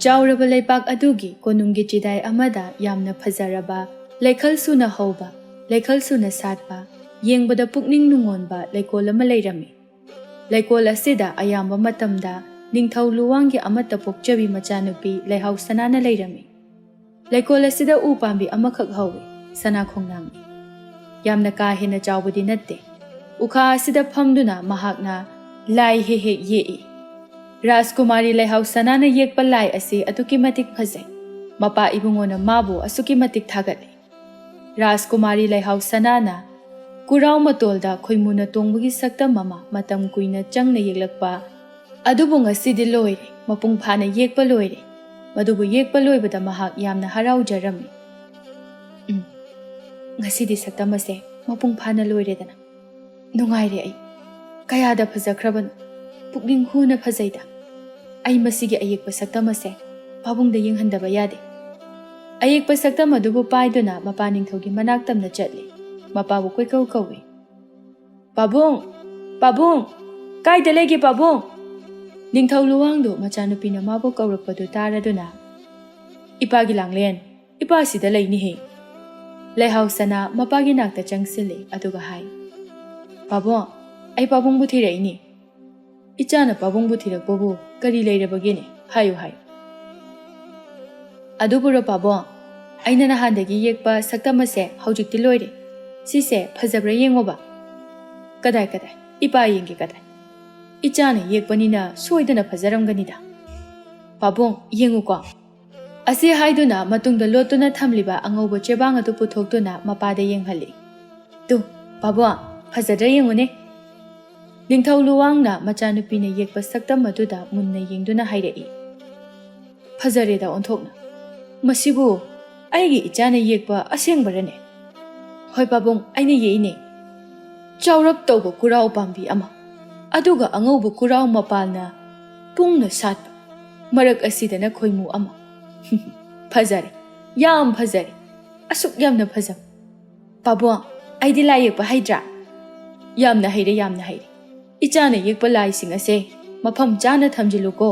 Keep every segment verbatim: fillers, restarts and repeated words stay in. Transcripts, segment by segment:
ꯆꯥꯎꯔꯕ ꯂꯩꯕꯥꯛ ꯑꯗꯨꯒꯤ ꯀꯣꯅꯨꯡꯒꯤ ꯆꯤꯗꯥꯏ ꯑꯃꯗ ꯌꯥꯝꯅ ꯐꯖꯔꯕ, ꯂꯩꯈꯜ ꯁꯨꯅ ꯍꯧꯕ, ꯂꯩꯈꯜ ꯁꯨꯅ ꯁꯥꯠꯄ, ꯌꯦꯡꯕꯗ ꯄꯨꯛꯅꯤꯡ ꯅꯨꯡꯉꯣꯟꯕ ꯂꯩꯀꯣꯜ ꯑꯃ ꯂꯩꯔꯝꯃꯤ꯫ ꯂꯩꯀꯣꯜ ꯑꯁꯤꯗ ꯑꯌꯥꯝꯕ ꯃꯇꯝꯗ ꯅꯤꯡꯊꯧ ꯂꯨꯋꯥꯡꯒꯤ ꯑꯃꯠꯇ ꯄꯣꯛꯆꯕꯤ ꯃꯆꯥꯅꯨꯄꯤ ꯂꯩꯍꯥꯎ ꯁꯅꯥꯅ ꯂꯩꯔꯝꯃꯤ꯫ ꯂꯩꯀꯣꯜ ꯑꯁꯤꯗ ꯎ ꯄꯥꯝꯕꯤ ꯑꯃꯈꯛ ꯍꯧꯏ, ꯁꯅꯥ ꯈꯣꯡꯅꯥꯡꯅꯤ꯫ ꯌꯥꯝꯅ ꯀꯥ ꯍꯦꯟꯅ ꯆꯥꯎꯕꯗꯤ ꯅꯠꯇꯦ꯫ ꯎꯈꯥ ꯑꯁꯤꯗ ꯐꯝꯗꯨꯅ ꯃꯍꯥꯛꯅ ꯂꯥꯏ ꯍꯦꯛ ꯍꯦꯛ ꯌꯦꯛꯏ꯫ ꯔꯥꯖꯀꯨꯃꯥꯔꯤ ꯂꯩꯍꯥꯎ ꯁꯅꯥꯅ ꯌꯦꯛꯄ ꯂꯥꯏ ꯑꯁꯤ ꯑꯗꯨꯛꯀꯤ ꯃꯇꯤꯛ ꯐꯖꯩ꯫ ꯃꯄꯥ ꯏꯕꯨꯡꯉꯣꯅ ꯃꯥꯕꯨ ꯑꯁꯨꯛꯀꯤ ꯃꯇꯤꯛ ꯊꯥꯒꯠꯂꯤ꯫ ꯔꯥꯖꯀꯨꯃꯥꯔꯤ ꯂꯩꯍꯥꯎ ꯁꯅꯥꯅ ꯀꯨꯔꯥꯎ ꯃꯇꯣꯜꯗ ꯈꯣꯏꯃꯨꯅ ꯇꯣꯡꯕꯒꯤ ꯁꯛꯇꯝ ꯑꯃ ꯃꯇꯝ ꯀꯨꯏꯅ ꯆꯪꯅ ꯌꯦꯛꯂꯛꯄ ꯑꯗꯨꯕꯨ ꯉꯁꯤꯗꯤ ꯂꯣꯏꯔꯦ, ꯃꯄꯨꯡ ꯐꯥꯅ ꯌꯦꯛꯄ ꯂꯣꯏꯔꯦ꯫ ꯃꯗꯨꯕꯨ ꯌꯦꯛꯄ ꯂꯣꯏꯕꯗ ꯃꯍꯥꯛ ꯌꯥꯝꯅ ꯍꯔꯥꯎꯖꯔꯝꯃꯤ꯫ "ꯎꯝ, ꯉꯁꯤꯗꯤ ꯁꯛꯇꯝ ꯑꯁꯦ ꯃꯄꯨꯡ ꯐꯥꯅ ꯂꯣꯏꯔꯦꯗꯅ꯫ ꯅꯨꯡꯉꯥꯏꯔꯦ ꯑꯩ꯫ ꯀꯌꯥꯗ ꯐꯖꯈ꯭ꯔꯕꯅꯣ꯫ ꯄꯨꯛꯅꯤꯡ ꯍꯨꯅ ꯐꯖꯩꯗ꯫ ꯑꯩ ꯃꯁꯤꯒꯤ ꯑꯌꯦꯛꯄ ꯁꯛꯇꯝ ꯑꯁꯦ ꯄꯥꯕꯨꯡꯗ ꯌꯦꯡꯍꯟꯗꯕ ꯌꯥꯗꯦ꯫" ꯑꯌꯦꯛꯄ ꯁꯛꯇꯝ ꯑꯗꯨꯕꯨ ꯄꯥꯏꯗꯨꯅ ꯃꯄꯥ ꯅꯤꯡꯊꯧꯒꯤ ꯃꯅꯥꯛ ꯇꯝꯅ ꯆꯠꯂꯤ꯫ ꯃꯄꯥꯕꯨ ꯀꯣꯏꯀꯧ ꯀꯧꯏ꯫ "ꯄꯥꯕꯨꯡ! ꯄꯥꯕꯨꯡ! ꯀꯥꯏꯗ ꯂꯩꯒꯦ ꯄꯥꯕꯨꯡ?" ꯅꯤꯡꯊꯧ ꯂꯨꯋꯥꯡꯗꯨ ꯃꯆꯥꯅꯨꯄꯤꯅ ꯃꯥꯕꯨ ꯀꯧꯔꯛꯄꯗꯨ ꯇꯥꯔꯗꯨꯅ, "ꯏꯄꯥꯒꯤ ꯂꯥꯡꯂꯦꯟ, ꯏꯄꯥꯁꯤꯗ ꯂꯩꯅꯤꯍꯦ꯫" ꯂꯩꯍꯥꯎ ꯁꯅꯥ ꯃꯄꯥꯒꯤ ꯅꯥꯛꯇ ꯆꯪꯁꯤꯜꯂꯤ ꯑꯗꯨꯒ ꯍꯥꯏ, "ꯄꯥꯕꯨꯡ, ꯑꯩ ꯄꯥꯕꯨꯡꯕꯨ ꯊꯤꯔꯛꯏꯅꯤ꯫ ꯏꯆꯥꯅ ꯄꯥꯕꯨꯡꯕꯨ ꯊꯤꯔꯛꯄꯕꯨ ꯀꯔꯤ ꯂꯩꯔꯕꯒꯦꯅꯦ? ꯍꯥꯏꯌꯨ, ꯍꯥꯏꯌꯨ꯫" "ꯑꯗꯨꯕꯨꯔꯣ ꯄꯥꯕꯨꯡ, ꯑꯩꯅ ꯅꯍꯥꯟꯗꯒꯤ ꯌꯦꯛꯄ ꯁꯛꯇꯝ ꯑꯁꯦ ꯍꯧꯖꯤꯛꯇꯤ ꯂꯣꯏꯔꯦ꯫ ꯁꯤꯁꯦ ꯐꯖꯕ꯭ꯔꯥ ꯌꯦꯡꯉꯣꯕ꯫" "ꯀꯗꯥꯏ, ꯀꯗꯥꯏ? ꯏꯄꯥ ꯌꯦꯡꯒꯦ, ꯀꯗꯥꯏ? ꯏꯆꯥꯅ ꯌꯦꯛꯄꯅꯤꯅ ꯁꯣꯏꯗꯅ ꯐꯖꯔꯝꯒꯅꯤꯗ꯫ ꯄꯥꯕꯨꯡ, ꯌꯦꯡꯉꯨꯀꯣ꯫" ꯑꯁꯤ ꯍꯥꯏꯗꯨꯅ ꯃꯇꯨꯡꯗ ꯂꯣꯠꯇꯨꯅ ꯊꯝꯂꯤꯕ ꯑꯉꯧꯕ ꯆꯦꯕꯥꯡ ꯑꯗꯨ ꯄꯨꯊꯣꯛꯇꯨꯅ ꯃꯄꯥꯗ ꯌꯦꯡꯍꯜꯂꯤ꯫ "ꯇꯨ, ꯄꯥꯕꯨꯡ, ꯐꯖꯗ꯭ꯔꯥ ꯌꯦꯡꯉꯨꯅꯦ꯫" ꯅꯤꯡꯊꯧ ꯂꯨꯋꯥꯡꯅ ꯃꯆꯥꯅꯨꯄꯤꯅ ꯌꯦꯛꯄ ꯁꯛꯇꯝ ꯑꯗꯨꯗ ꯃꯨꯟꯅ ꯌꯦꯡꯗꯨꯅ ꯍꯥꯏꯔꯛꯏ, ꯐꯖꯔꯦꯗ ꯑꯣꯟꯊꯣꯛꯅ꯫ "ꯃꯁꯤꯕꯨ ꯑꯩꯒꯤ ꯏꯆꯥꯅ ꯌꯦꯛꯄ ꯑꯁꯦꯡꯕꯔꯅꯦ?" "ꯍꯣꯏ ꯄꯥꯕꯨꯡ, ꯑꯩꯅ ꯌꯦꯛꯏꯅꯦ꯫ ꯆꯥꯎꯔꯞ ꯇꯧꯕ ꯀꯨꯔꯥꯎ ꯄꯥꯝꯕꯤ ꯑꯃ, ꯑꯗꯨꯒ ꯑꯉꯧꯕ ꯀꯨꯔꯥꯎ ꯃꯄꯥꯜꯅ ꯄꯨꯡꯅ ꯁꯥꯠꯄ, ꯃꯔꯛ ꯑꯁꯤꯗꯅ ꯈꯣꯏꯃꯨ ꯑꯃ꯫" "ꯐꯖꯔꯦ, ꯌꯥꯝ ꯐꯖꯔꯦ, ꯑꯁꯨꯛ ꯌꯥꯝꯅ ꯐꯖꯕ꯫ ꯄꯥꯕꯨꯡ, ꯑꯩꯗꯤ ꯂꯥꯏ ꯌꯦꯛꯄ ꯍꯩꯗ꯭ꯔꯥ?" "ꯌꯥꯝꯅ ꯍꯩꯔꯦ, ꯌꯥꯝꯅ ꯍꯩꯔꯦ꯫ ꯏꯆꯥꯅ ꯌꯦꯛꯄ ꯂꯥꯏꯁꯤꯡ ꯑꯁꯦ ꯃꯐꯝ ꯆꯥꯅ ꯊꯝꯖꯤꯜꯂꯨꯀꯣ꯫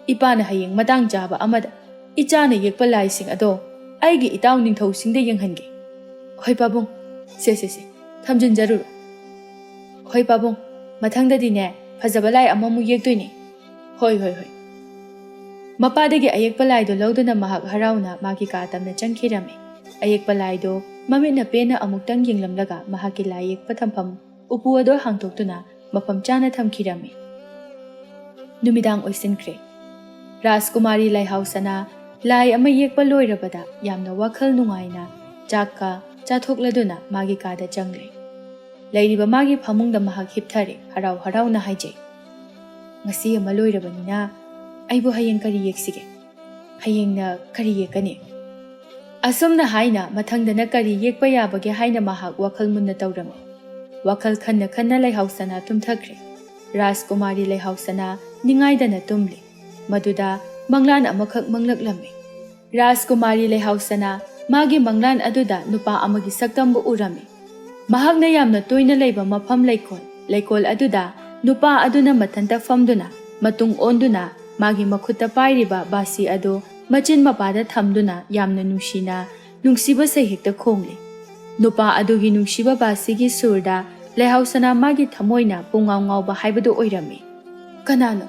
ꯏꯄꯥꯅ ꯍꯌꯦꯡ ꯃꯇꯥꯡ ꯆꯥꯕ ꯑꯃꯗ ꯏꯆꯥꯅ ꯌꯦꯛꯄ ꯂꯥꯏꯁꯤꯡ ꯑꯗꯣ ꯑꯩꯒꯤ ꯏꯇꯥꯎ ꯅꯤꯡꯊꯧꯁꯤꯡꯗ ꯌꯦꯡꯍꯟꯒꯦ꯫ ꯍꯣꯏ ꯄꯥꯕꯨꯡ, ꯁꯦ ꯁꯦ ꯁꯦ, ꯊꯝꯖꯤꯟꯖꯔꯨꯔꯣ꯫ ꯍꯣꯏ ꯄꯥꯕꯨꯡ, ꯃꯊꯪꯗꯗꯤꯅꯦ ꯐꯖꯕ ꯂꯥꯏ ꯑꯃꯃꯨꯛ ꯌꯦꯛꯇꯣꯏꯅꯦ꯫ ꯍꯣꯏ ꯍꯣꯏ ꯍꯣꯏ꯫ ꯃꯄꯥꯗꯒꯤ ꯑꯌꯦꯛꯄ ꯂꯥꯏꯗꯣ ꯂꯧꯗꯨꯅ ꯃꯍꯥꯛ ꯍꯔꯥꯎꯅ ꯃꯥꯒꯤ ꯀꯥ ꯇꯝꯅ ꯆꯪꯈꯤꯔꯝꯃꯤ꯫ ꯑꯌꯦꯛꯄ ꯂꯥꯏꯗꯣ ꯃꯃꯤꯠꯅ ꯄꯦꯟꯅ ꯑꯃꯨꯛꯇꯪ ꯌꯦꯡꯂꯝꯂꯒ ꯃꯍꯥꯛꯀꯤ ꯂꯥꯏ ꯌꯦꯛꯄ ꯊꯝꯐꯝ ꯎꯄꯨ ꯑꯗꯣ ꯍꯥꯡꯗꯣꯛꯇꯨꯅ ꯃꯐꯝ ꯆꯥꯅ ꯊꯝꯈꯤꯔꯝꯃꯤ꯫ ꯅꯨꯃꯤꯗꯥꯡ ꯑꯣꯏꯁꯤꯟꯈ꯭ꯔꯦ꯫ ꯔꯥꯖꯀꯨꯃꯥꯔꯤ ꯂꯩꯍꯥꯎ ꯁꯅꯥ ꯂꯥꯏ ꯑꯃ ꯌꯦꯛꯄ ꯂꯣꯏꯔꯕꯗ ꯌꯥꯝꯅ ꯋꯥꯈꯜ ꯅꯨꯡꯉꯥꯏꯅ ꯆꯥꯛꯀ ꯆꯥꯊꯣꯛꯂꯗꯨꯅ ꯃꯥꯒꯤ ꯀꯥꯗ ꯆꯪꯂꯦ꯫ ꯂꯩꯔꯤꯕ ꯃꯥꯒꯤ ꯐꯃꯨꯡꯗ ꯃꯍꯥꯛ ꯍꯤꯞꯊꯔꯦ, ꯍꯔꯥꯎ ꯍꯔꯥꯎꯅ ꯍꯥꯏꯖꯩ, "ꯉꯁꯤ ꯑꯃ ꯂꯣꯏꯔꯕꯅꯤꯅ ꯑꯩꯕꯨ ꯍꯌꯦꯡ ꯀꯔꯤ ꯌꯦꯛꯁꯤꯒꯦ? ꯍꯌꯦꯡꯅ ꯀꯔꯤ ꯌꯦꯛꯀꯅꯤ?" ꯑꯁꯨꯝꯅ ꯍꯥꯏꯅ ꯃꯊꯪꯗꯅ ꯀꯔꯤ ꯌꯦꯛꯄ ꯌꯥꯕꯒꯦ ꯍꯥꯏꯅ ꯃꯍꯥꯛ ꯋꯥꯈꯜ ꯃꯨꯟꯅ ꯇꯧꯔꯝꯃꯤ꯫ ꯋꯥꯈꯜ ꯈꯟꯅ ꯈꯟꯅ ꯂꯩꯍꯥꯎ ꯁꯅꯥ ꯇꯨꯝꯊꯈ꯭ꯔꯦ꯫ ꯔꯥꯖꯀꯨꯃꯥꯔꯤ ꯂꯩꯍꯥꯎ ꯁꯅꯥ ꯅꯤꯡꯉꯥꯏꯗꯅ ꯇꯨꯝꯂꯤ꯫ ꯃꯗꯨꯗ ꯃꯪꯂꯥꯟ ꯑꯃꯈꯛ ꯃꯪꯂꯛꯂꯝꯃꯤ꯫ ꯔꯥꯖꯀꯨꯃꯥꯔꯤ ꯂꯩꯍꯥꯎ ꯁꯅꯥ ꯃꯥꯒꯤ ꯃꯪꯂꯥꯟ ꯑꯗꯨꯗ ꯅꯨꯄꯥ ꯑꯃꯒꯤ ꯁꯛꯇꯝꯕꯨ ꯎꯔꯝꯃꯤ꯫ ꯃꯍꯥꯛꯅ ꯌꯥꯝꯅ ꯇꯣꯏꯅ ꯂꯩꯕ ꯃꯐꯝ ꯂꯩꯀꯣꯜ, ꯂꯩꯀꯣꯜ ꯑꯗꯨꯗ ꯅꯨꯄꯥ ꯑꯗꯨꯅ ꯃꯊꯟꯇ ꯐꯝꯗꯨꯅ ꯃꯇꯨꯡ ꯑꯣꯟꯗꯨꯅ ꯃꯥꯒꯤ ꯃꯈꯨꯠꯇ ꯄꯥꯏꯔꯤꯕ ꯕꯥꯁꯤ ꯑꯗꯨ ꯃꯆꯤꯟ ꯃꯄꯥꯗ ꯊꯝꯗꯨꯅ ꯌꯥꯝꯅ ꯅꯨꯡꯁꯤꯅ ꯅꯨꯡꯁꯤꯕ ꯁꯩꯍꯦꯛꯇ ꯈꯣꯡꯂꯤ꯫ ꯅꯨꯄꯥ ꯑꯗꯨꯒꯤ ꯅꯨꯡꯁꯤꯕ ꯕꯥꯁꯤꯒꯤ ꯁꯨꯔꯗ ꯂꯩꯍꯥꯎ ꯁꯅꯥ ꯃꯥꯒꯤ ꯊꯃꯣꯏꯅ ꯄꯨꯡꯉꯥꯎ ꯉꯥꯎꯕ ꯍꯥꯏꯕꯗꯨ ꯑꯣꯏꯔꯝꯃꯤ꯫ "ꯀꯅꯥꯅꯣ?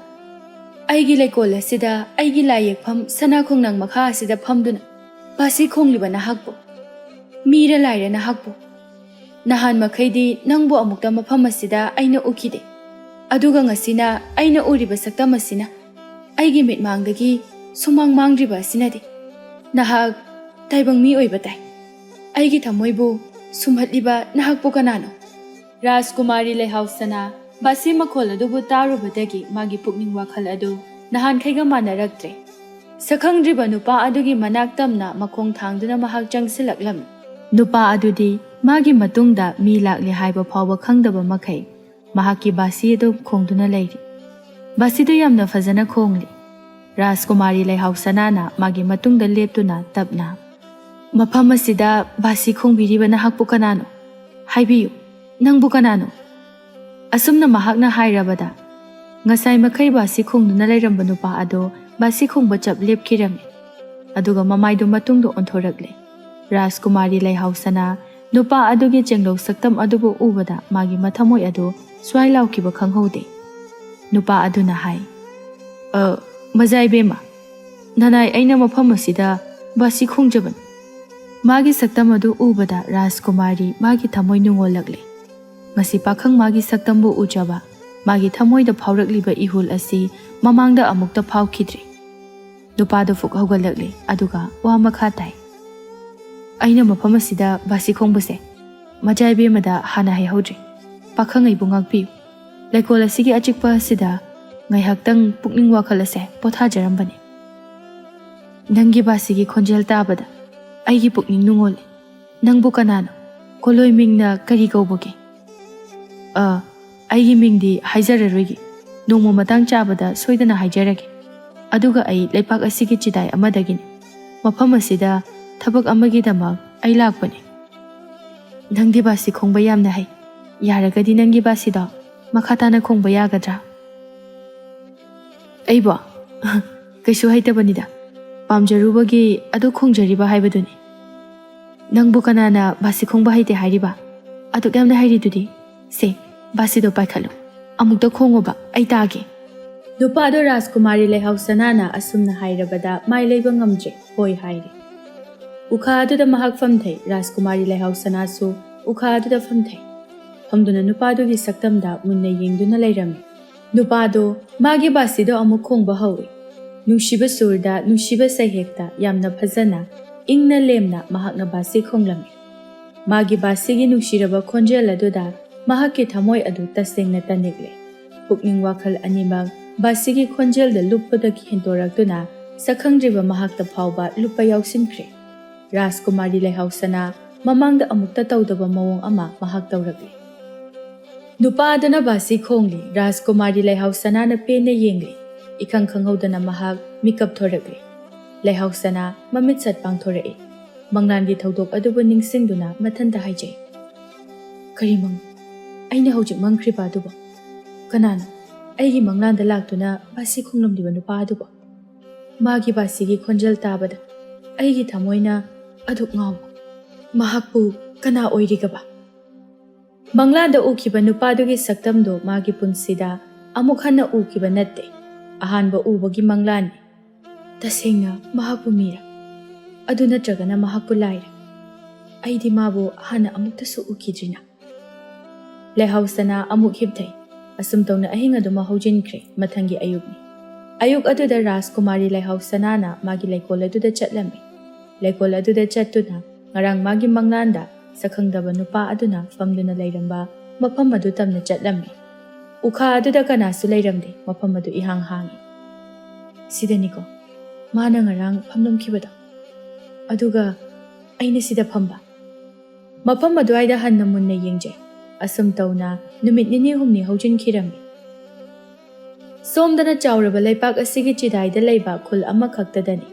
ꯑꯩꯒꯤ ꯂꯩꯀꯣꯜ ꯑꯁꯤꯗ, ꯑꯩꯒꯤ ꯂꯥꯏ ꯌꯦꯛꯐꯝ ꯁꯅꯥ ꯈꯣꯡꯅꯥꯡ ꯃꯈꯥ ꯑꯁꯤꯗ ꯐꯝꯗꯨꯅ ꯕꯥꯁꯤ ꯈꯣꯡꯂꯤꯕ ꯅꯍꯥꯛꯄꯨ? ꯃꯤꯔ ꯂꯥꯏꯔ ꯅꯍꯥꯛꯄꯨ? ꯅꯍꯥꯟ ꯃꯈꯩꯗꯤ ꯅꯪꯕꯨ ꯑꯃꯨꯛꯇ ꯃꯐꯝ ꯑꯁꯤꯗ ꯑꯩꯅ ꯎꯈꯤꯗꯦ꯫ ꯑꯗꯨꯒ ꯉꯁꯤꯅ ꯑꯩꯅ ꯎꯔꯤꯕ ꯁꯛꯇꯝ ꯑꯁꯤꯅ ꯑꯩꯒꯤ ꯃꯤꯠꯃꯥꯡꯗꯒꯤ ꯁꯨꯃꯥꯡ ꯃꯥꯡꯗ꯭ꯔꯤꯕ ꯑꯁꯤꯅꯗꯤ ꯅꯍꯥꯛ ꯇꯥꯏꯕꯪ ꯃꯤ ꯑꯣꯏꯕ ꯇꯥꯏ꯫ ꯑꯩꯒꯤ ꯊꯃꯣꯏꯕꯨ ꯁꯨꯝꯍꯠꯂꯤꯕ ꯅꯍꯥꯛꯄꯨ ꯀꯅꯥꯅꯣ?" ꯔꯥꯖꯀꯨꯃꯥꯔꯤ ꯂꯩꯍꯥꯎ ꯁꯅꯥ ꯕꯥꯁꯤ ꯃꯈꯣꯜ ꯑꯗꯨꯕꯨ ꯇꯥꯔꯨꯕꯗꯒꯤ ꯃꯥꯒꯤ ꯄꯨꯛꯅꯤꯡ ꯋꯥꯈꯜ ꯑꯗꯨ ꯅꯍꯥꯟꯈꯩꯒ ꯃꯥꯟꯅꯔꯛꯇ꯭ꯔꯦ꯫ ꯁꯛꯈꯪꯗ꯭ꯔꯤꯕ ꯅꯨꯄꯥ ꯑꯗꯨꯒꯤ ꯃꯅꯥꯛ ꯇꯝꯅ ꯃꯈꯣꯡ ꯊꯥꯡꯗꯨꯅ ꯃꯍꯥꯛ ꯆꯪꯁꯤꯜꯂꯛꯂꯝꯃꯤ꯫ ꯅꯨꯄꯥ ꯑꯗꯨꯗꯤ ꯃꯥꯒꯤ ꯃꯇꯨꯡꯗ ꯃꯤ ꯂꯥꯛꯂꯦ ꯍꯥꯏꯕ ꯐꯥꯎꯕ ꯈꯪꯗꯕ ꯃꯈꯩ ꯃꯍꯥꯛꯀꯤ ꯕꯥꯁꯤ ꯑꯗꯨ ꯈꯣꯡꯗꯨꯅ ꯂꯩꯔꯤ꯫ ꯕꯥꯁꯤꯗꯨ ꯌꯥꯝꯅ ꯐꯖꯅ ꯈꯣꯡꯂꯤ꯫ ꯔꯥꯖꯀꯨꯃꯥꯔꯤ ꯂꯩꯍꯥꯎ ꯁꯅꯥꯅ ꯃꯥꯒꯤ ꯃꯇꯨꯡꯗ ꯂꯦꯞꯇꯨꯅ ꯇꯞꯅ, "ꯃꯐꯝ ꯑꯁꯤꯗ ꯕꯥꯁꯤ ꯈꯣꯡꯕꯤꯔꯤꯕ ꯅꯍꯥꯛꯄꯨ ꯀꯅꯥꯅꯣ? ꯍꯥꯏꯕꯤꯌꯨ, ꯅꯪꯕꯨ ꯀꯅꯥꯅꯣ?" ꯑꯁꯨꯝꯅ ꯃꯍꯥꯛꯅ ꯍꯥꯏꯔꯕꯗ, ꯉꯁꯥꯏ ꯃꯈꯩ ꯕꯥꯁꯤ ꯈꯣꯡꯗꯨꯅ ꯂꯩꯔꯝꯕ ꯅꯨꯄꯥ ꯑꯗꯨ ꯕꯥꯁꯤ ꯈꯣꯡꯕ ꯆꯞ ꯂꯦꯞꯈꯤꯔꯝꯃꯤ꯫ ꯑꯗꯨꯒ ꯃꯃꯥꯏꯗꯨ ꯃꯇꯨꯡꯗ ꯑꯣꯟꯊꯣꯔꯛꯂꯦ꯫ ꯔꯥꯖꯀꯨꯃꯥꯔꯤ ꯂꯩꯍꯥꯎꯁꯅꯥ ꯅꯨꯄꯥ ꯑꯗꯨꯒꯤ ꯆꯦꯡꯂꯧ ꯁꯛꯇꯝ ꯑꯗꯨꯕꯨ ꯎꯕꯗ ꯃꯥꯒꯤ ꯃꯊꯃꯣꯏ ꯑꯗꯨ ꯁ꯭ꯋꯥꯏ ꯂꯥꯎꯈꯤꯕ ꯈꯪꯍꯧꯗꯦ꯫ ꯅꯨꯄꯥ ꯑꯗꯨꯅ ꯍꯥꯏ, "ꯑ, ꯃꯖꯥ ꯏꯕꯦꯝꯃ, ꯅꯅꯥꯏ ꯑꯩꯅ ꯃꯐꯝ ꯑꯁꯤꯗ ꯕꯥꯁꯤ ꯈꯣꯡꯖꯕꯅꯤ꯫" ꯃꯥꯒꯤ ꯁꯛꯇꯝ ꯑꯗꯨ ꯎꯕꯗ ꯔꯥꯖꯀꯨꯃꯥꯔꯤ ꯃꯥꯒꯤ ꯊꯃꯣꯏ ꯅꯨꯡꯉꯣꯜꯂꯛꯂꯦ꯫ ꯉꯁꯤ ꯄꯥꯈꯪ ꯃꯥꯒꯤ ꯁꯛꯇꯝꯕꯨ ꯎꯖꯕ, ꯃꯥꯒꯤ ꯊꯃꯣꯏꯗ ꯐꯥꯎꯔꯛꯂꯤꯕ ꯏꯍꯨꯜ ꯑꯁꯤ ꯃꯃꯥꯡꯗ ꯑꯃꯨꯛꯇ ꯐꯥꯎꯈꯤꯗ꯭ꯔꯤ꯫ ꯅꯨꯄꯥꯗꯨ ꯐꯨꯛ ꯍꯧꯒꯠꯂꯛꯂꯦ, ꯑꯗꯨꯒ ꯋꯥ ꯃꯈꯥ ꯇꯥꯏ꯫ "ꯑꯩꯅ ꯃꯐꯝ ꯑꯁꯤꯗ ꯕꯥꯁꯤ ꯈꯣꯡꯕꯁꯦ ꯃꯖꯥ ꯏꯕꯦꯝꯃꯗ ꯍꯥꯟꯅ ꯍꯥꯏꯍꯧꯗ꯭ꯔꯤ꯫ ꯄꯥꯈꯪ ꯑꯩꯕꯨ ꯉꯥꯛꯄꯤꯌꯨ꯫ ꯂꯩꯀꯣꯜ ꯑꯁꯤꯒꯤ ꯑꯆꯤꯛꯄ ꯑꯁꯤꯗ ꯉꯥꯏꯍꯥꯛꯇꯪ ꯄꯨꯛꯅꯤꯡ ꯋꯥꯈꯜ ꯑꯁꯦ ꯄꯣꯊꯥꯖꯔꯝꯕꯅꯤ꯫ ꯅꯪꯒꯤ ꯕꯥꯁꯤꯒꯤ ꯈꯣꯟꯖꯦꯜ ꯇꯥꯕꯗ ꯑꯩꯒꯤ ꯄꯨꯛꯅꯤꯡ ꯅꯨꯡꯉꯣꯜꯂꯦ꯫ ꯅꯪꯕꯨ ꯀꯅꯥꯅꯣ? ꯀꯣꯂꯣꯏ ꯃꯤꯡꯅ ꯀꯔꯤ ꯀꯧꯕꯒꯦ?" "ꯑ, ꯑꯩꯒꯤ ꯃꯤꯡꯗꯤ ꯍꯥꯏꯖꯔꯔꯣꯏꯒꯦ꯫ ꯅꯣꯡꯃ ꯃꯇꯥꯡ ꯆꯥꯕꯗ ꯁꯣꯏꯗꯅ ꯍꯥꯏꯖꯔꯒꯦ꯫ ꯑꯗꯨꯒ ꯑꯩ ꯂꯩꯄꯥꯛ ꯑꯁꯤꯒꯤ ꯆꯤꯗꯥꯏ ꯑꯃꯗꯒꯤꯅꯤ꯫ ꯃꯐꯝ ꯑꯁꯤꯗ ꯊꯕꯛ ꯑꯃꯒꯤꯗꯃꯛ ꯑꯩ ꯂꯥꯛꯄꯅꯤ꯫" "ꯅꯪꯗꯤ ꯕꯥꯁꯤ ꯈꯣꯡꯕ ꯌꯥꯝꯅ ꯍꯩ꯫ ꯌꯥꯔꯒꯗꯤ ꯅꯪꯒꯤ ꯕꯥꯁꯤꯗꯣ ꯃꯈꯥ ꯇꯥꯅ ꯈꯣꯡꯕ ꯌꯥꯒꯗ꯭ꯔꯥ?" "ꯑꯩꯕꯣ? ꯀꯩꯁꯨ ꯍꯩꯇꯕꯅꯤꯗ꯫ ꯄꯥꯝꯖꯔꯨꯕꯒꯤ ꯑꯗꯨ ꯈꯣꯡꯖꯔꯤꯕ ꯍꯥꯏꯕꯗꯨꯅꯤ꯫" "ꯅꯪꯕꯨ ꯀꯅꯥꯅ ꯕꯥꯁꯤ ꯈꯣꯡꯕ ꯍꯩꯇꯦ ꯍꯥꯏꯔꯤꯕ? ꯑꯗꯨꯛ ꯌꯥꯝꯅ ꯍꯩꯔꯤꯗꯨꯗꯤ꯫ ꯁꯦ, ꯕꯥꯁꯤꯗꯣ ꯄꯥꯏꯈꯠꯂꯨ꯫ ꯑꯃꯨꯛꯇ ꯈꯣꯡꯉꯨꯕ, ꯑꯩ ꯇꯥꯒꯦ꯫" ꯅꯨꯄꯥꯗꯣ ꯔꯥꯖꯀꯨꯃꯥꯔꯤ ꯂꯩꯍꯥꯎ ꯁꯅꯥꯅ ꯑꯁꯨꯝꯅ ꯍꯥꯏꯔꯕꯗ ꯃꯥꯏ ꯂꯩꯕ ꯉꯝꯗ꯭ꯔꯦ, ꯍꯣꯏ ꯍꯥꯏꯔꯦ꯫ ꯎꯈꯥ ꯑꯗꯨꯗ ꯃꯍꯥꯛ ꯐꯝꯊꯩ꯫ ꯔꯥꯖꯀꯨꯃꯥꯔꯤ ꯂꯩꯍꯥꯎ ꯁꯅꯥꯁꯨ ꯎꯈꯥ ꯑꯗꯨꯗ ꯐꯝꯊꯩ꯫ ꯐꯝꯗꯨꯅ ꯅꯨꯄꯥꯗꯨꯒꯤ ꯁꯛꯇꯝꯗ ꯃꯨꯟꯅ ꯌꯦꯡꯗꯨꯅ ꯂꯩꯔꯝꯃꯤ꯫ ꯅꯨꯄꯥꯗꯣ ꯃꯥꯒꯤ ꯕꯥꯁꯤꯗꯣ ꯑꯃꯨꯛ ꯈꯣꯡꯕ ꯍꯧꯏ꯫ ꯅꯨꯡꯁꯤꯕ ꯁꯨꯔꯗ, ꯅꯨꯡꯁꯤꯕ ꯁꯩꯍꯦꯛꯇ ꯌꯥꯝꯅ ꯐꯖꯅ, ꯏꯪꯅ ꯂꯦꯝꯅ ꯃꯍꯥꯛꯅ ꯕꯥꯁꯤ ꯈꯣꯡꯂꯝꯃꯤ꯫ ꯃꯥꯒꯤ ꯕꯥꯁꯤꯒꯤ ꯅꯨꯡꯁꯤꯔꯕ ꯈꯣꯟꯖꯦꯜ ꯑꯗꯨꯗ ꯃꯍꯥꯛꯀꯤ ꯊꯃꯣꯏ ꯑꯗꯨ ꯇꯁꯦꯡꯅ ꯇꯅꯤꯛꯂꯦ꯫ ꯄꯨꯛꯅꯤꯡ ꯋꯥꯈꯜ ꯑꯅꯤꯃꯛ ꯕꯥꯁꯤꯒꯤ ꯈꯣꯟꯖꯦꯜꯗ ꯂꯨꯞꯄꯗꯒꯤ ꯍꯦꯟꯗꯣꯔꯛꯇꯨꯅ ꯁꯛꯈꯪꯗ꯭ꯔꯤꯕ ꯃꯍꯥꯛꯇ ꯐꯥꯎꯕ ꯂꯨꯞꯄ ꯌꯥꯎꯁꯤꯟꯈ꯭ꯔꯦ꯫ ꯔꯥꯖꯀꯨꯃꯥꯔꯤ ꯂꯩꯍꯥꯎ ꯁꯅꯥ ꯃꯃꯥꯡꯗ ꯑꯃꯨꯛꯇ ꯇꯧꯗꯕ ꯃꯑꯣꯡ ꯑꯃ ꯃꯍꯥꯛ ꯇꯧꯔꯛꯂꯦ꯫ ꯅꯨꯄꯥ ꯑꯗꯨꯅ ꯕꯥꯁꯤ ꯈꯣꯡꯂꯤ꯫ ꯔꯥꯖꯀꯨꯃꯥꯔꯤ ꯂꯩꯍꯥꯎ ꯁꯅꯥꯅ ꯄꯦꯟꯅ ꯌꯦꯡꯂꯤ꯫ ꯏꯈꯪ ꯈꯪꯍꯧꯗꯅ ꯃꯍꯥꯛ ꯃꯤꯀꯞ ꯊꯣꯔꯛꯂꯤ꯫ ꯂꯩꯍꯥꯎ ꯁꯅꯥ ꯃꯃꯤꯠ ꯁꯠ ꯄꯥꯡꯊꯣꯔꯛꯏ꯫ ꯃꯪꯂꯥꯟꯒꯤ ꯊꯧꯗꯣꯛ ꯑꯗꯨꯕꯨ ꯅꯤꯡꯁꯤꯡꯗꯨꯅ ꯃꯊꯟꯇ ꯍꯥꯏꯖꯩ, "ꯀꯔꯤ ꯃꯪ? ꯑꯩꯅ ꯍꯧꯖꯤꯛ ꯃꯪꯈ꯭ꯔꯤꯕ ꯑꯗꯨꯕꯨ? ꯀꯅꯥꯅꯣ? ꯑꯩꯒꯤ ꯃꯪꯂꯥꯟꯗ ꯂꯥꯛꯇꯨꯅ ꯕꯥꯁꯤ ꯈꯣꯡꯂꯝꯂꯤꯕ ꯅꯨꯄꯥ ꯑꯗꯨꯕꯨ꯫ ꯃꯥꯒꯤ ꯕꯥꯁꯤꯒꯤ ꯈꯣꯟꯖꯦꯜ ꯇꯥꯕꯗ ꯑꯩꯒꯤ ꯊꯃꯣꯏꯅ ꯑꯗꯨꯛ ꯉꯥꯎꯕ꯫ ꯃꯍꯥꯛꯄꯨ ꯀꯅꯥ ꯑꯣꯏꯔꯤꯒꯕ? ꯃꯪꯂꯥꯟꯗ ꯎꯈꯤꯕ ꯅꯨꯄꯥꯗꯨꯒꯤ ꯁꯛꯇꯝꯗꯣ ꯃꯥꯒꯤ ꯄꯨꯟꯁꯤꯗ ꯑꯃꯨꯛ ꯍꯟꯅ ꯎꯈꯤꯕ ꯅꯠꯇꯦ꯫ ꯑꯍꯥꯟꯕ ꯎꯕꯒꯤ ꯃꯪꯂꯥꯟꯅꯤ꯫ ꯇꯁꯦꯡꯅ ꯃꯍꯥꯛꯄꯨ ꯃꯤꯔ? ꯑꯗꯨ ꯅꯠꯇ꯭ꯔꯒꯅ ꯃꯍꯥꯛꯄꯨ ꯂꯥꯏꯔ? ꯑꯩꯗꯤ ꯃꯥꯕꯨ ꯍꯥꯟꯅ ꯑꯃꯨꯛꯇꯁꯨ ꯎꯈꯤꯗ꯭ꯔꯤꯅ꯫ ꯂꯩꯍꯥꯎ ꯁꯅꯥ ꯑꯃꯨꯛ ꯍꯤꯞꯊꯩ꯫ ꯑꯁꯨꯝ ꯇꯧꯅ ꯑꯍꯤꯡ ꯑꯗꯨꯃꯛ ꯍꯧꯖꯤꯟꯈ꯭ꯔꯦ꯫ ꯃꯊꯪꯒꯤ ꯑꯌꯨꯛꯅꯤ꯫ ꯑꯌꯨꯛ ꯑꯗꯨꯗ ꯔꯥꯖꯀꯨꯃꯥꯔꯤ ꯂꯩꯍꯥꯎ ꯁꯅꯥꯅ ꯃꯥꯒꯤ ꯂꯩꯀꯣꯜ ꯑꯗꯨꯗ ꯆꯠꯂꯝꯃꯤ꯫ ꯂꯩꯀꯣꯜ ꯑꯗꯨꯗ ꯆꯠꯇꯨꯅ ꯉꯔꯥꯡ ꯃꯥꯒꯤ ꯃꯪꯂꯥꯟꯗ ꯁꯛꯈꯪꯗꯕ ꯅꯨꯄꯥ ꯑꯗꯨꯅ ꯐꯝꯗꯨꯅ ꯂꯩꯔꯝꯕ ꯃꯐꯝ ꯑꯗꯨ ꯇꯝꯅ ꯆꯠꯂꯝꯃꯤ꯫ ꯎꯈꯥ ꯑꯗꯨꯗ ꯀꯅꯥꯁꯨ ꯂꯩꯔꯝꯗꯦ꯫ ꯃꯐꯝ ꯑꯗꯨ ꯏꯍꯥꯡ ꯍꯥꯡꯏ꯫ "ꯁꯤꯗꯅꯤꯀꯣ ꯃꯥꯅ ꯉꯔꯥꯡ ꯐꯝꯂꯝꯈꯤꯕꯗꯣ꯫ ꯑꯗꯨꯒ ꯑꯩꯅ ꯁꯤꯗ ꯐꯝꯕ꯫" ꯃꯐꯝ ꯑꯗꯨꯋꯥꯏꯗ ꯍꯟꯅ ꯃꯨꯟꯅ ꯌꯦꯡꯖꯩ꯫ ꯑꯁꯨꯝ ꯇꯧꯅ ꯅꯨꯃꯤꯠ ꯅꯤꯅꯤ ꯍꯨꯝꯅꯤ ꯍꯧꯖꯤꯟꯈꯤꯔꯝꯃꯤ꯫ ꯁꯣꯝꯗꯅ ꯆꯥꯎꯔꯕ ꯂꯩꯄꯥꯛ ꯑꯁꯤꯒꯤ ꯆꯤꯗꯥꯏꯗ ꯂꯩꯕ ꯈꯨꯜ ꯑꯃꯈꯛꯇꯗꯅꯤ꯫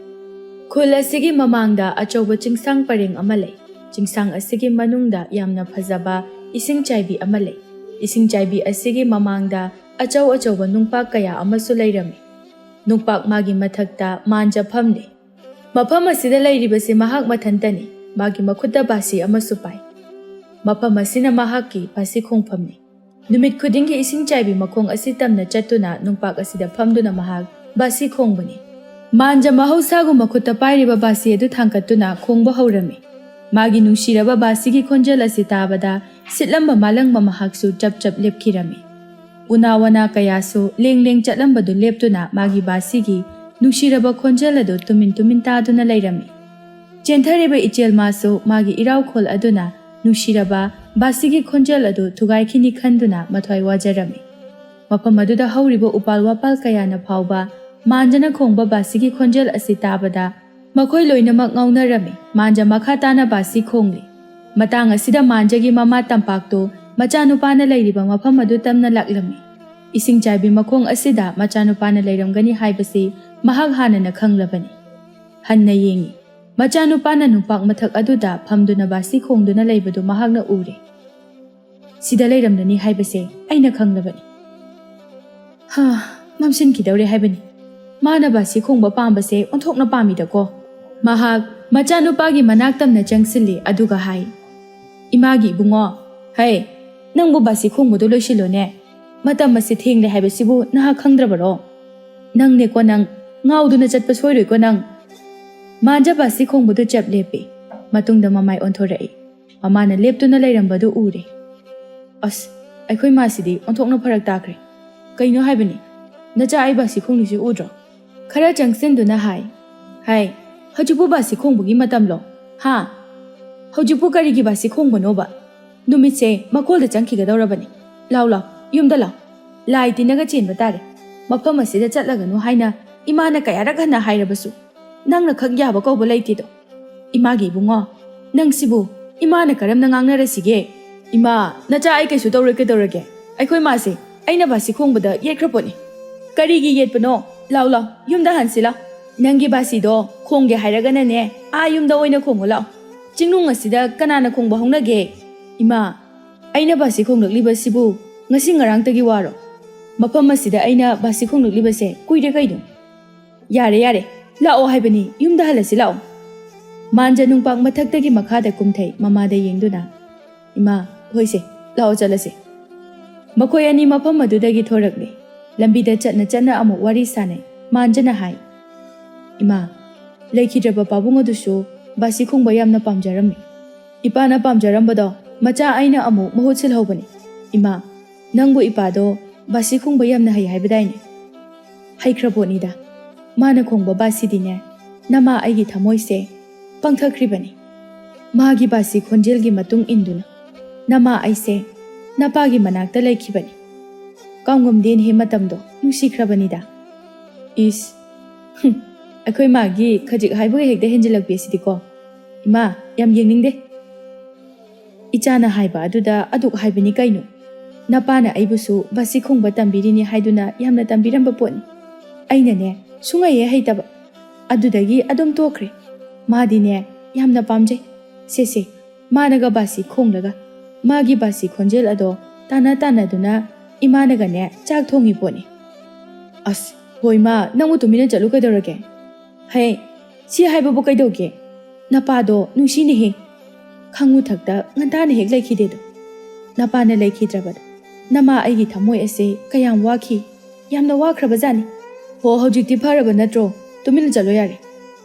ꯈꯨꯜ ꯑꯁꯤꯒꯤ ꯃꯃꯥꯡꯗ ꯑꯆꯧꯕ ꯆꯤꯡꯁꯥꯡ ꯄꯔꯦꯡ ꯑꯃ ꯂꯩ꯫ ꯆꯤꯡꯁꯥꯡ ꯑꯁꯤꯒꯤ ꯃꯅꯨꯡꯗ ꯌꯥꯝꯅ ꯐꯖꯕ ꯏꯁꯤꯡ ꯆꯥꯏꯕꯤ ꯑꯃ ꯂꯩ꯫ ꯏꯁꯤꯡ ꯆꯥꯏꯕꯤ ꯑꯁꯤꯒꯤ ꯃꯃꯥꯡꯗ ꯑꯆꯧ ꯑꯆꯧꯕ ꯅꯨꯡꯄꯥꯛ ꯀꯌꯥ ꯑꯃꯁꯨ ꯂꯩꯔꯝꯃꯤ꯫ ꯅꯨꯡꯄꯥꯛ ꯃꯥꯒꯤ ꯃꯊꯛꯇ ꯃꯥꯟꯖ ꯐꯝꯂꯤ꯫ ꯃꯐꯝ ꯑꯁꯤꯗ ꯂꯩꯔꯤꯕꯁꯤ ꯃꯍꯥꯛ ꯃꯊꯟꯇꯅꯤ꯫ ꯃꯥꯒꯤ ꯃꯈꯨꯠꯇ ꯕꯥꯁꯤ ꯑꯃꯁꯨ ꯄꯥꯏ꯫ ꯃꯐꯝ ꯑꯁꯤꯅ ꯃꯍꯥꯛꯀꯤ ꯕꯥꯁꯤ ꯈꯣꯡꯐꯝꯅꯤ꯫ ꯅꯨꯃꯤꯠ ꯈꯨꯗꯤꯡꯒꯤ ꯏꯁꯤꯡ ꯆꯥꯏꯕꯤ ꯃꯈꯣꯡ ꯑꯁꯤ ꯇꯝꯅ ꯆꯠꯇꯨꯅ ꯅꯨꯡꯄꯥꯛ ꯑꯁꯤꯗ ꯐꯝꯗꯨꯅ ꯃꯍꯥꯛ ꯕꯥꯁꯤ ꯈꯣꯡꯕꯅꯤ꯫ ꯃꯥꯟꯖ ꯃꯍꯧꯁꯥꯒꯨꯝ ꯃꯈꯨꯠꯇ ꯄꯥꯏꯔꯤꯕ ꯕꯥꯁꯤ ꯑꯗꯨ ꯊꯥꯡꯒꯠꯇꯨꯅ ꯈꯣꯡꯕ ꯍꯧꯔꯝꯃꯤ꯫ ꯃꯥꯒꯤ ꯅꯨꯡꯁꯤꯔꯕ ꯕꯥꯁꯤꯒꯤ ꯈꯣꯟꯖꯦꯜ ꯑꯁꯤ ꯇꯥꯕꯗ ꯁꯤꯠꯂꯝꯕ ꯃꯥꯂꯪꯕ ꯃꯍꯥꯛꯁꯨ ꯆꯞ ꯆꯞ ꯂꯦꯞꯈꯤꯔꯝꯃꯤ꯫ ꯎꯅꯥ ꯋꯥꯅꯥ ꯀꯌꯥꯁꯨ ꯂꯦꯡ ꯂꯦꯡ ꯆꯠꯂꯝꯕꯗꯨ ꯂꯦꯞꯇꯨꯅ ꯃꯥꯒꯤ ꯕꯥꯁꯤꯒꯤ ꯅꯨꯡꯁꯤꯔꯕ ꯈꯣꯟꯖꯦꯜ ꯑꯗꯨ ꯇꯨꯃꯤꯟ ꯇꯨꯃꯤꯟ ꯇꯥꯗꯨꯅ ꯂꯩꯔꯝꯃꯤ꯫ ꯆꯦꯟꯊꯔꯤꯕ ꯏꯆꯦꯜ ꯃꯥꯁꯨ ꯃꯥꯒꯤ ꯏꯔꯥꯎꯈꯣꯜ ꯑꯗꯨꯅ ꯅꯨꯡꯁꯤꯔꯕ ꯕꯥꯁꯤꯒꯤ ꯈꯣꯟꯖꯦꯜ ꯑꯗꯨ ꯊꯨꯒꯥꯏꯈꯤꯅꯤ ꯈꯟꯗꯨꯅ ꯃꯊ꯭ꯋꯥꯏ ꯋꯥꯖꯔꯝꯃꯤ꯫ ꯃꯐꯝ ꯑꯗꯨꯗ ꯍꯧꯔꯤꯕ ꯎꯄꯥꯜ ꯋꯥꯄꯥꯜ ꯀꯌꯥꯅ ꯐꯥꯎꯕ ꯃꯥꯟꯖꯅ ꯈꯣꯡꯕ ꯕꯥꯁꯤꯒꯤ ꯈꯣꯟꯖꯦꯜ ꯑꯁꯤ ꯇꯥꯕꯗ ꯃꯈꯣꯏ ꯂꯣꯏꯅꯃꯛ ꯉꯥꯎꯅꯔꯝꯃꯤ꯫ ꯃꯥꯟꯖ ꯃꯈꯥ ꯇꯥꯅ ꯕꯥꯁꯤ ꯈꯣꯡꯂꯤ꯫ ꯃꯇꯥꯡ ꯑꯁꯤꯗ ꯃꯥꯟꯖꯒꯤ ꯃꯃꯥ ꯇꯝꯄꯥꯛꯇꯨ ꯃꯆꯥꯅꯨꯄꯥꯅ ꯂꯩꯔꯤꯕ ꯃꯐꯝ ꯑꯗꯨ ꯇꯝꯅ ꯂꯥꯛꯂꯝꯃꯤ꯫ ꯏꯁꯤꯡ ꯆꯥꯏꯕꯤ ꯃꯈꯣꯡ ꯑꯁꯤꯗ ꯃꯆꯥꯅꯨꯄꯥꯅ ꯂꯩꯔꯝꯒꯅꯤ ꯍꯥꯏꯕꯁꯤ ꯃꯍꯥꯛ ꯍꯥꯟꯅꯅ ꯈꯪꯂꯕꯅꯤ꯫ ꯍꯟꯅ ꯌꯦꯡꯉꯤ꯫ ꯃꯆꯥꯅꯨꯄꯥꯅ ꯅꯨꯡꯄꯥꯛ ꯃꯊꯛ ꯑꯗꯨꯗ ꯐꯝꯗꯨꯅ ꯕꯥꯁꯤ ꯈꯣꯡꯗꯨꯅ ꯂꯩꯕꯗꯨ ꯃꯍꯥꯛꯅ ꯎꯔꯦ꯫ "ꯁꯤꯗ ꯂꯩꯔꯝꯂꯅꯤ ꯍꯥꯏꯕꯁꯦ ꯑꯩꯅ ꯈꯪꯂꯕꯅꯤ꯫" ꯃꯝꯁꯤꯟꯈꯤꯗꯧꯔꯦ ꯍꯥꯏꯕꯅꯤ꯫ ꯃꯥꯅ ꯕꯥꯁꯤ ꯈꯣꯡꯕ ꯄꯥꯝꯕꯁꯦ ꯑꯣꯟꯊꯣꯛꯅ ꯄꯥꯝꯃꯤꯗꯀꯣ꯫ ꯃꯍꯥꯛ ꯃꯆꯥꯅꯨꯄꯥꯒꯤ ꯃꯅꯥꯛ ꯇꯝꯅ ꯆꯪꯁꯤꯜꯂꯤ, ꯑꯗꯨꯒ ꯍꯥꯏ, "ꯏꯃꯥꯒꯤ ꯏꯕꯨꯡꯉꯣ, ꯍꯩ, ꯅꯪꯕꯨ ꯕꯥꯁꯤ ꯈꯣꯡꯕꯗꯣ ꯂꯣꯏꯁꯤꯜꯂꯣꯅꯦ꯫ ꯃꯇꯝ ꯑꯁꯤ ꯊꯦꯡꯂꯦ ꯍꯥꯏꯕꯁꯤꯕꯨ ꯅꯍꯥꯛ ꯈꯪꯗ꯭ꯔꯕꯔꯣ? ꯅꯪꯅꯦꯀꯣ ꯅꯪ, ꯉꯥꯎꯗꯨꯅ ꯆꯠꯄ ꯁꯣꯏꯔꯣꯏꯀꯣ ꯅꯪ꯫" ꯃꯥꯟꯖ ꯕꯥꯁꯤ ꯈꯣꯡꯕꯗꯨ ꯆꯞ ꯂꯦꯞꯄꯤ꯫ ꯃꯇꯨꯡꯗ ꯃꯃꯥꯏ ꯑꯣꯟꯊꯣꯔꯛꯏ꯫ ꯃꯃꯥꯅ ꯂꯦꯞꯇꯨꯅ ꯂꯩꯔꯝꯕꯗꯨ ꯎꯔꯦ꯫ "ꯑꯁ, ꯑꯩꯈꯣꯏ ꯃꯥꯁꯤꯗꯤ ꯑꯣꯟꯊꯣꯛꯅ ꯐꯔꯛ ꯇꯥꯈ꯭ꯔꯦ꯫ ꯀꯩꯅꯣ ꯍꯥꯏꯕꯅꯤ? ꯅꯆꯥ ꯑꯩ ꯕꯥꯁꯤ ꯈꯣꯡꯂꯤꯁꯤ ꯎꯗ꯭ꯔꯣ?" ꯈꯔ ꯆꯪꯁꯤꯟꯗꯨꯅ ꯍꯥꯏ, "ꯍꯥꯏ, ꯍꯧꯖꯤꯛꯄꯨ ꯕꯥꯁꯤ ꯈꯣꯡꯕꯒꯤ ꯃꯇꯝꯂꯣ? ꯍꯥ? ꯍꯧꯖꯤꯛꯄꯨ ꯀꯔꯤꯒꯤ ꯕꯥꯁꯤ ꯈꯣꯡꯕꯅꯣꯕ? ꯅꯨꯃꯤꯠꯁꯦ ꯃꯈꯣꯜꯗ ꯆꯪꯈꯤꯒꯗꯧꯔꯕꯅꯤ꯫ ꯂꯥꯎ, ꯂꯥꯎ, ꯌꯨꯝꯗ ꯂꯥꯎ꯫ ꯂꯥꯏ ꯇꯤꯟꯅꯒ ꯆꯦꯟꯕ ꯇꯥꯔꯦ꯫ ꯃꯐꯝ ꯑꯁꯤꯗ ꯆꯠꯂꯒꯅꯨ ꯍꯥꯏꯅ ꯏꯃꯥꯅ ꯀꯌꯥꯔꯛ ꯍꯟꯅ ꯍꯥꯏꯔꯕꯁꯨ ꯅꯪꯅ ꯈꯛ ꯌꯥꯕ ꯀꯧꯕ ꯂꯩꯇꯦꯗꯣ꯫ ꯏꯃꯥꯒꯤ ꯏꯕꯨꯡꯉꯣ, ꯅꯪꯁꯤꯕꯨ ꯏꯃꯥꯅ ꯀꯔꯝꯅ ꯉꯥꯡꯅꯔꯁꯤꯒꯦ?" "ꯏꯃꯥ, ꯅꯆꯥ ꯑꯩ ꯀꯩꯁꯨ ꯇꯧꯔꯣꯏ, ꯀꯩꯗꯧꯔꯒꯦ? ꯑꯩꯈꯣꯏ ꯃꯥꯁꯦ ꯑꯩꯅ ꯕꯥꯁꯤ ꯈꯣꯡꯕꯗ ꯌꯦꯠꯈ꯭ꯔ ꯄꯣꯠꯅꯤ꯫" "ꯀꯔꯤꯒꯤ ꯌꯦꯠꯄꯅꯣ? ꯂꯥꯎ, ꯂꯥꯎ, ꯌꯨꯝꯗ ꯍꯟꯁꯤ ꯂꯥꯎ꯫ ꯅꯪꯒꯤ ꯕꯥꯁꯤꯗꯣ ꯈꯣꯡꯒꯦ ꯍꯥꯏꯔꯒꯅꯅꯦ, ꯑꯥ ꯌꯨꯝꯗ ꯑꯣꯏꯅ ꯈꯣꯡꯉꯨ ꯂꯥꯎ꯫ ꯆꯤꯡꯅꯨꯡ ꯑꯁꯤꯗ ꯀꯅꯥꯅ ꯈꯣꯡꯕ ꯍꯧꯅꯒꯦ?" "ꯏꯃꯥ, ꯑꯩꯅ ꯕꯥꯁꯤ ꯈꯣꯡꯂꯛꯂꯤꯕꯁꯤꯕꯨ ꯉꯁꯤ ꯉꯔꯥꯡꯇꯒꯤ ꯋꯥꯔꯣ? ꯃꯐꯝ ꯑꯁꯤꯗ ꯑꯩꯅ ꯕꯥꯁꯤ ꯈꯣꯡꯂꯛꯂꯤꯕꯁꯦ ꯀꯨꯏꯔꯦ ꯀꯩꯅꯣ꯫" "ꯌꯥꯔꯦ, ꯌꯥꯔꯦ, ꯂꯥꯛꯑꯣ ꯍꯥꯏꯕꯅꯤ, ꯌꯨꯝꯗ ꯍꯜꯂꯁꯤ ꯂꯥꯛꯑꯣ꯫" ꯃꯥꯟꯖ ꯅꯨꯡꯄꯥꯛ ꯃꯊꯛꯇꯒꯤ ꯃꯈꯥꯗ ꯀꯨꯝꯊꯩ, ꯃꯃꯥꯗ ꯌꯦꯡꯗꯨꯅ, "ꯏꯃꯥ, ꯍꯣꯏꯁꯦ, ꯂꯥꯛꯑꯣ ꯆꯠꯂꯁꯦ꯫" ꯃꯈꯣꯏ ꯑꯅꯤ ꯃꯐꯝ ꯑꯗꯨꯗꯒꯤ ꯊꯣꯔꯛꯂꯦ꯫ ꯂꯝꯕꯤꯗ ꯆꯠꯅ ꯆꯠꯅ ꯑꯃꯨꯛ ꯋꯥꯔꯤ ꯁꯥꯅꯩ꯫ ꯃꯥꯟꯖꯅ ꯍꯥꯏ, "ꯏꯃꯥ, ꯂꯩꯈꯤꯗ꯭ꯔꯕ ꯄꯥꯕꯨꯡ ꯑꯗꯨꯁꯨ ꯕꯥꯁꯤ ꯈꯣꯡꯕ ꯌꯥꯝꯅ ꯄꯥꯝꯖꯔꯝꯃꯤ꯫ ꯏꯄꯥꯅ ꯄꯥꯝꯖꯔꯝꯕꯗꯣ ꯃꯆꯥ ꯑꯩꯅ ꯑꯃꯨꯛ ꯃꯍꯨꯠ ꯁꯤꯜꯍꯧꯕꯅꯤ꯫ ꯏꯃꯥ, ꯅꯪꯕꯨ ꯏꯄꯥꯗꯣ ꯕꯥꯁꯤ ꯈꯣꯡꯕ ꯌꯥꯝꯅ ꯍꯩ ꯍꯥꯏꯕꯗꯥꯏꯅꯦ?" "ꯍꯩꯈ꯭ꯔ ꯄꯣꯠꯅꯤꯗ꯫ ꯃꯥꯅ ꯈꯣꯡꯕ ꯕꯥꯁꯤꯗꯤꯅꯦ, ꯅꯃꯥ ꯑꯩꯒꯤ ꯊꯃꯣꯏꯁꯦ ꯄꯪꯊꯈ꯭ꯔꯤꯕꯅꯤ꯫ ꯃꯥꯒꯤ ꯕꯥꯁꯤ ꯈꯣꯟꯖꯦꯜꯒꯤ ꯃꯇꯨꯡ ꯏꯟꯗꯨꯅ ꯅꯃꯥ ꯑꯩꯁꯦ ꯅꯄꯥꯒꯤ ꯃꯅꯥꯛꯇ ꯂꯩꯈꯤꯕꯅꯤ꯫ ꯀꯥꯎꯉꯝꯗꯦꯅꯦꯍꯦ ꯃꯇꯝꯗꯣ, ꯅꯨꯡꯁꯤꯈ꯭ꯔꯕꯅꯤꯗ꯫" "ꯏꯁ, ꯍꯨꯝ, ꯑꯩꯈꯣꯏ ꯃꯥꯒꯤ ꯈꯖꯤꯛ ꯍꯥꯏꯕꯒ ꯍꯦꯛꯇ ꯍꯦꯟꯖꯤꯜꯂꯛꯄꯤ ꯑꯁꯤꯗꯤꯀꯣ꯫ ꯏꯃꯥ, ꯌꯥꯝ ꯌꯦꯡꯅꯤꯡꯗꯦ꯫" "ꯏꯆꯥꯅ ꯍꯥꯏꯕ ꯑꯗꯨꯗ ꯑꯗꯨꯛ ꯍꯥꯏꯕꯅꯤ ꯀꯩꯅꯣ꯫ ꯅꯄꯥꯅ ꯑꯩꯕꯨꯁꯨ ꯕꯥꯁꯤ ꯈꯣꯡꯕ ꯇꯝꯕꯤꯔꯤꯅꯤ ꯍꯥꯏꯗꯨꯅ ꯌꯥꯝꯅ ꯇꯝꯕꯤꯔꯝꯕ ꯄꯣꯠꯅꯤ꯫ ꯑꯩꯅꯅꯦ, ꯁꯨꯡꯍꯩ ꯍꯦꯛ ꯍꯩꯇꯕ꯫ ꯑꯗꯨꯗꯒꯤ ꯑꯗꯨꯝ ꯇꯣꯛꯈ꯭ꯔꯦ꯫ ꯃꯥꯗꯤꯅꯦ, ꯌꯥꯝꯅ ꯄꯥꯝꯖꯩ꯫ ꯁꯦ, ꯁꯦ, ꯃꯥꯅꯒ ꯕꯥꯁꯤ ꯈꯣꯡꯂꯒ ꯃꯥꯒꯤ ꯕꯥꯁꯤ ꯈꯣꯟꯖꯦꯜ ꯑꯗꯣ ꯇꯥꯟꯅ ꯇꯥꯟꯅꯗꯨꯅ ꯏꯃꯥꯅꯒꯅꯦ ꯆꯥꯛ ꯊꯣꯡꯉꯤ ꯄꯣꯠꯅꯤ꯫ ꯑꯁ, ꯍꯣꯏ ꯃꯥ, ꯅꯪꯕꯨ ꯇꯨꯃꯤꯟꯅ ꯆꯠꯂꯨ ꯀꯩꯗꯧꯔꯒꯦ? ꯍꯦ, ꯁꯤ ꯍꯥꯏꯕꯕꯨ ꯀꯩꯗꯧꯒꯦ? ꯅꯄꯥꯗꯣ ꯅꯨꯡꯁꯤꯅꯦꯍꯦ꯫ ꯈꯪꯉꯨ ꯊꯛꯇ ꯉꯟꯇꯥꯅ ꯍꯦꯛ ꯂꯩꯈꯤꯗꯦꯗꯣ꯫ ꯅꯄꯥꯅ ꯂꯩꯈꯤꯗ꯭ꯔꯕꯗ ꯅꯃꯥ ꯑꯩꯒꯤ ꯊꯃꯣꯏ ꯑꯁꯦ ꯀꯌꯥꯝ ꯋꯥꯈꯤ, ꯌꯥꯝꯅ ꯋꯥꯈ꯭ꯔꯕꯖꯥꯠꯅꯤ꯫ ꯍꯣ, ꯍꯧꯖꯤꯛꯇꯤ ꯐꯔꯕ ꯅꯠꯇ꯭ꯔꯣ? ꯇꯨꯃꯤꯟꯅ ꯆꯠꯂꯣ ꯌꯥꯔꯦ꯫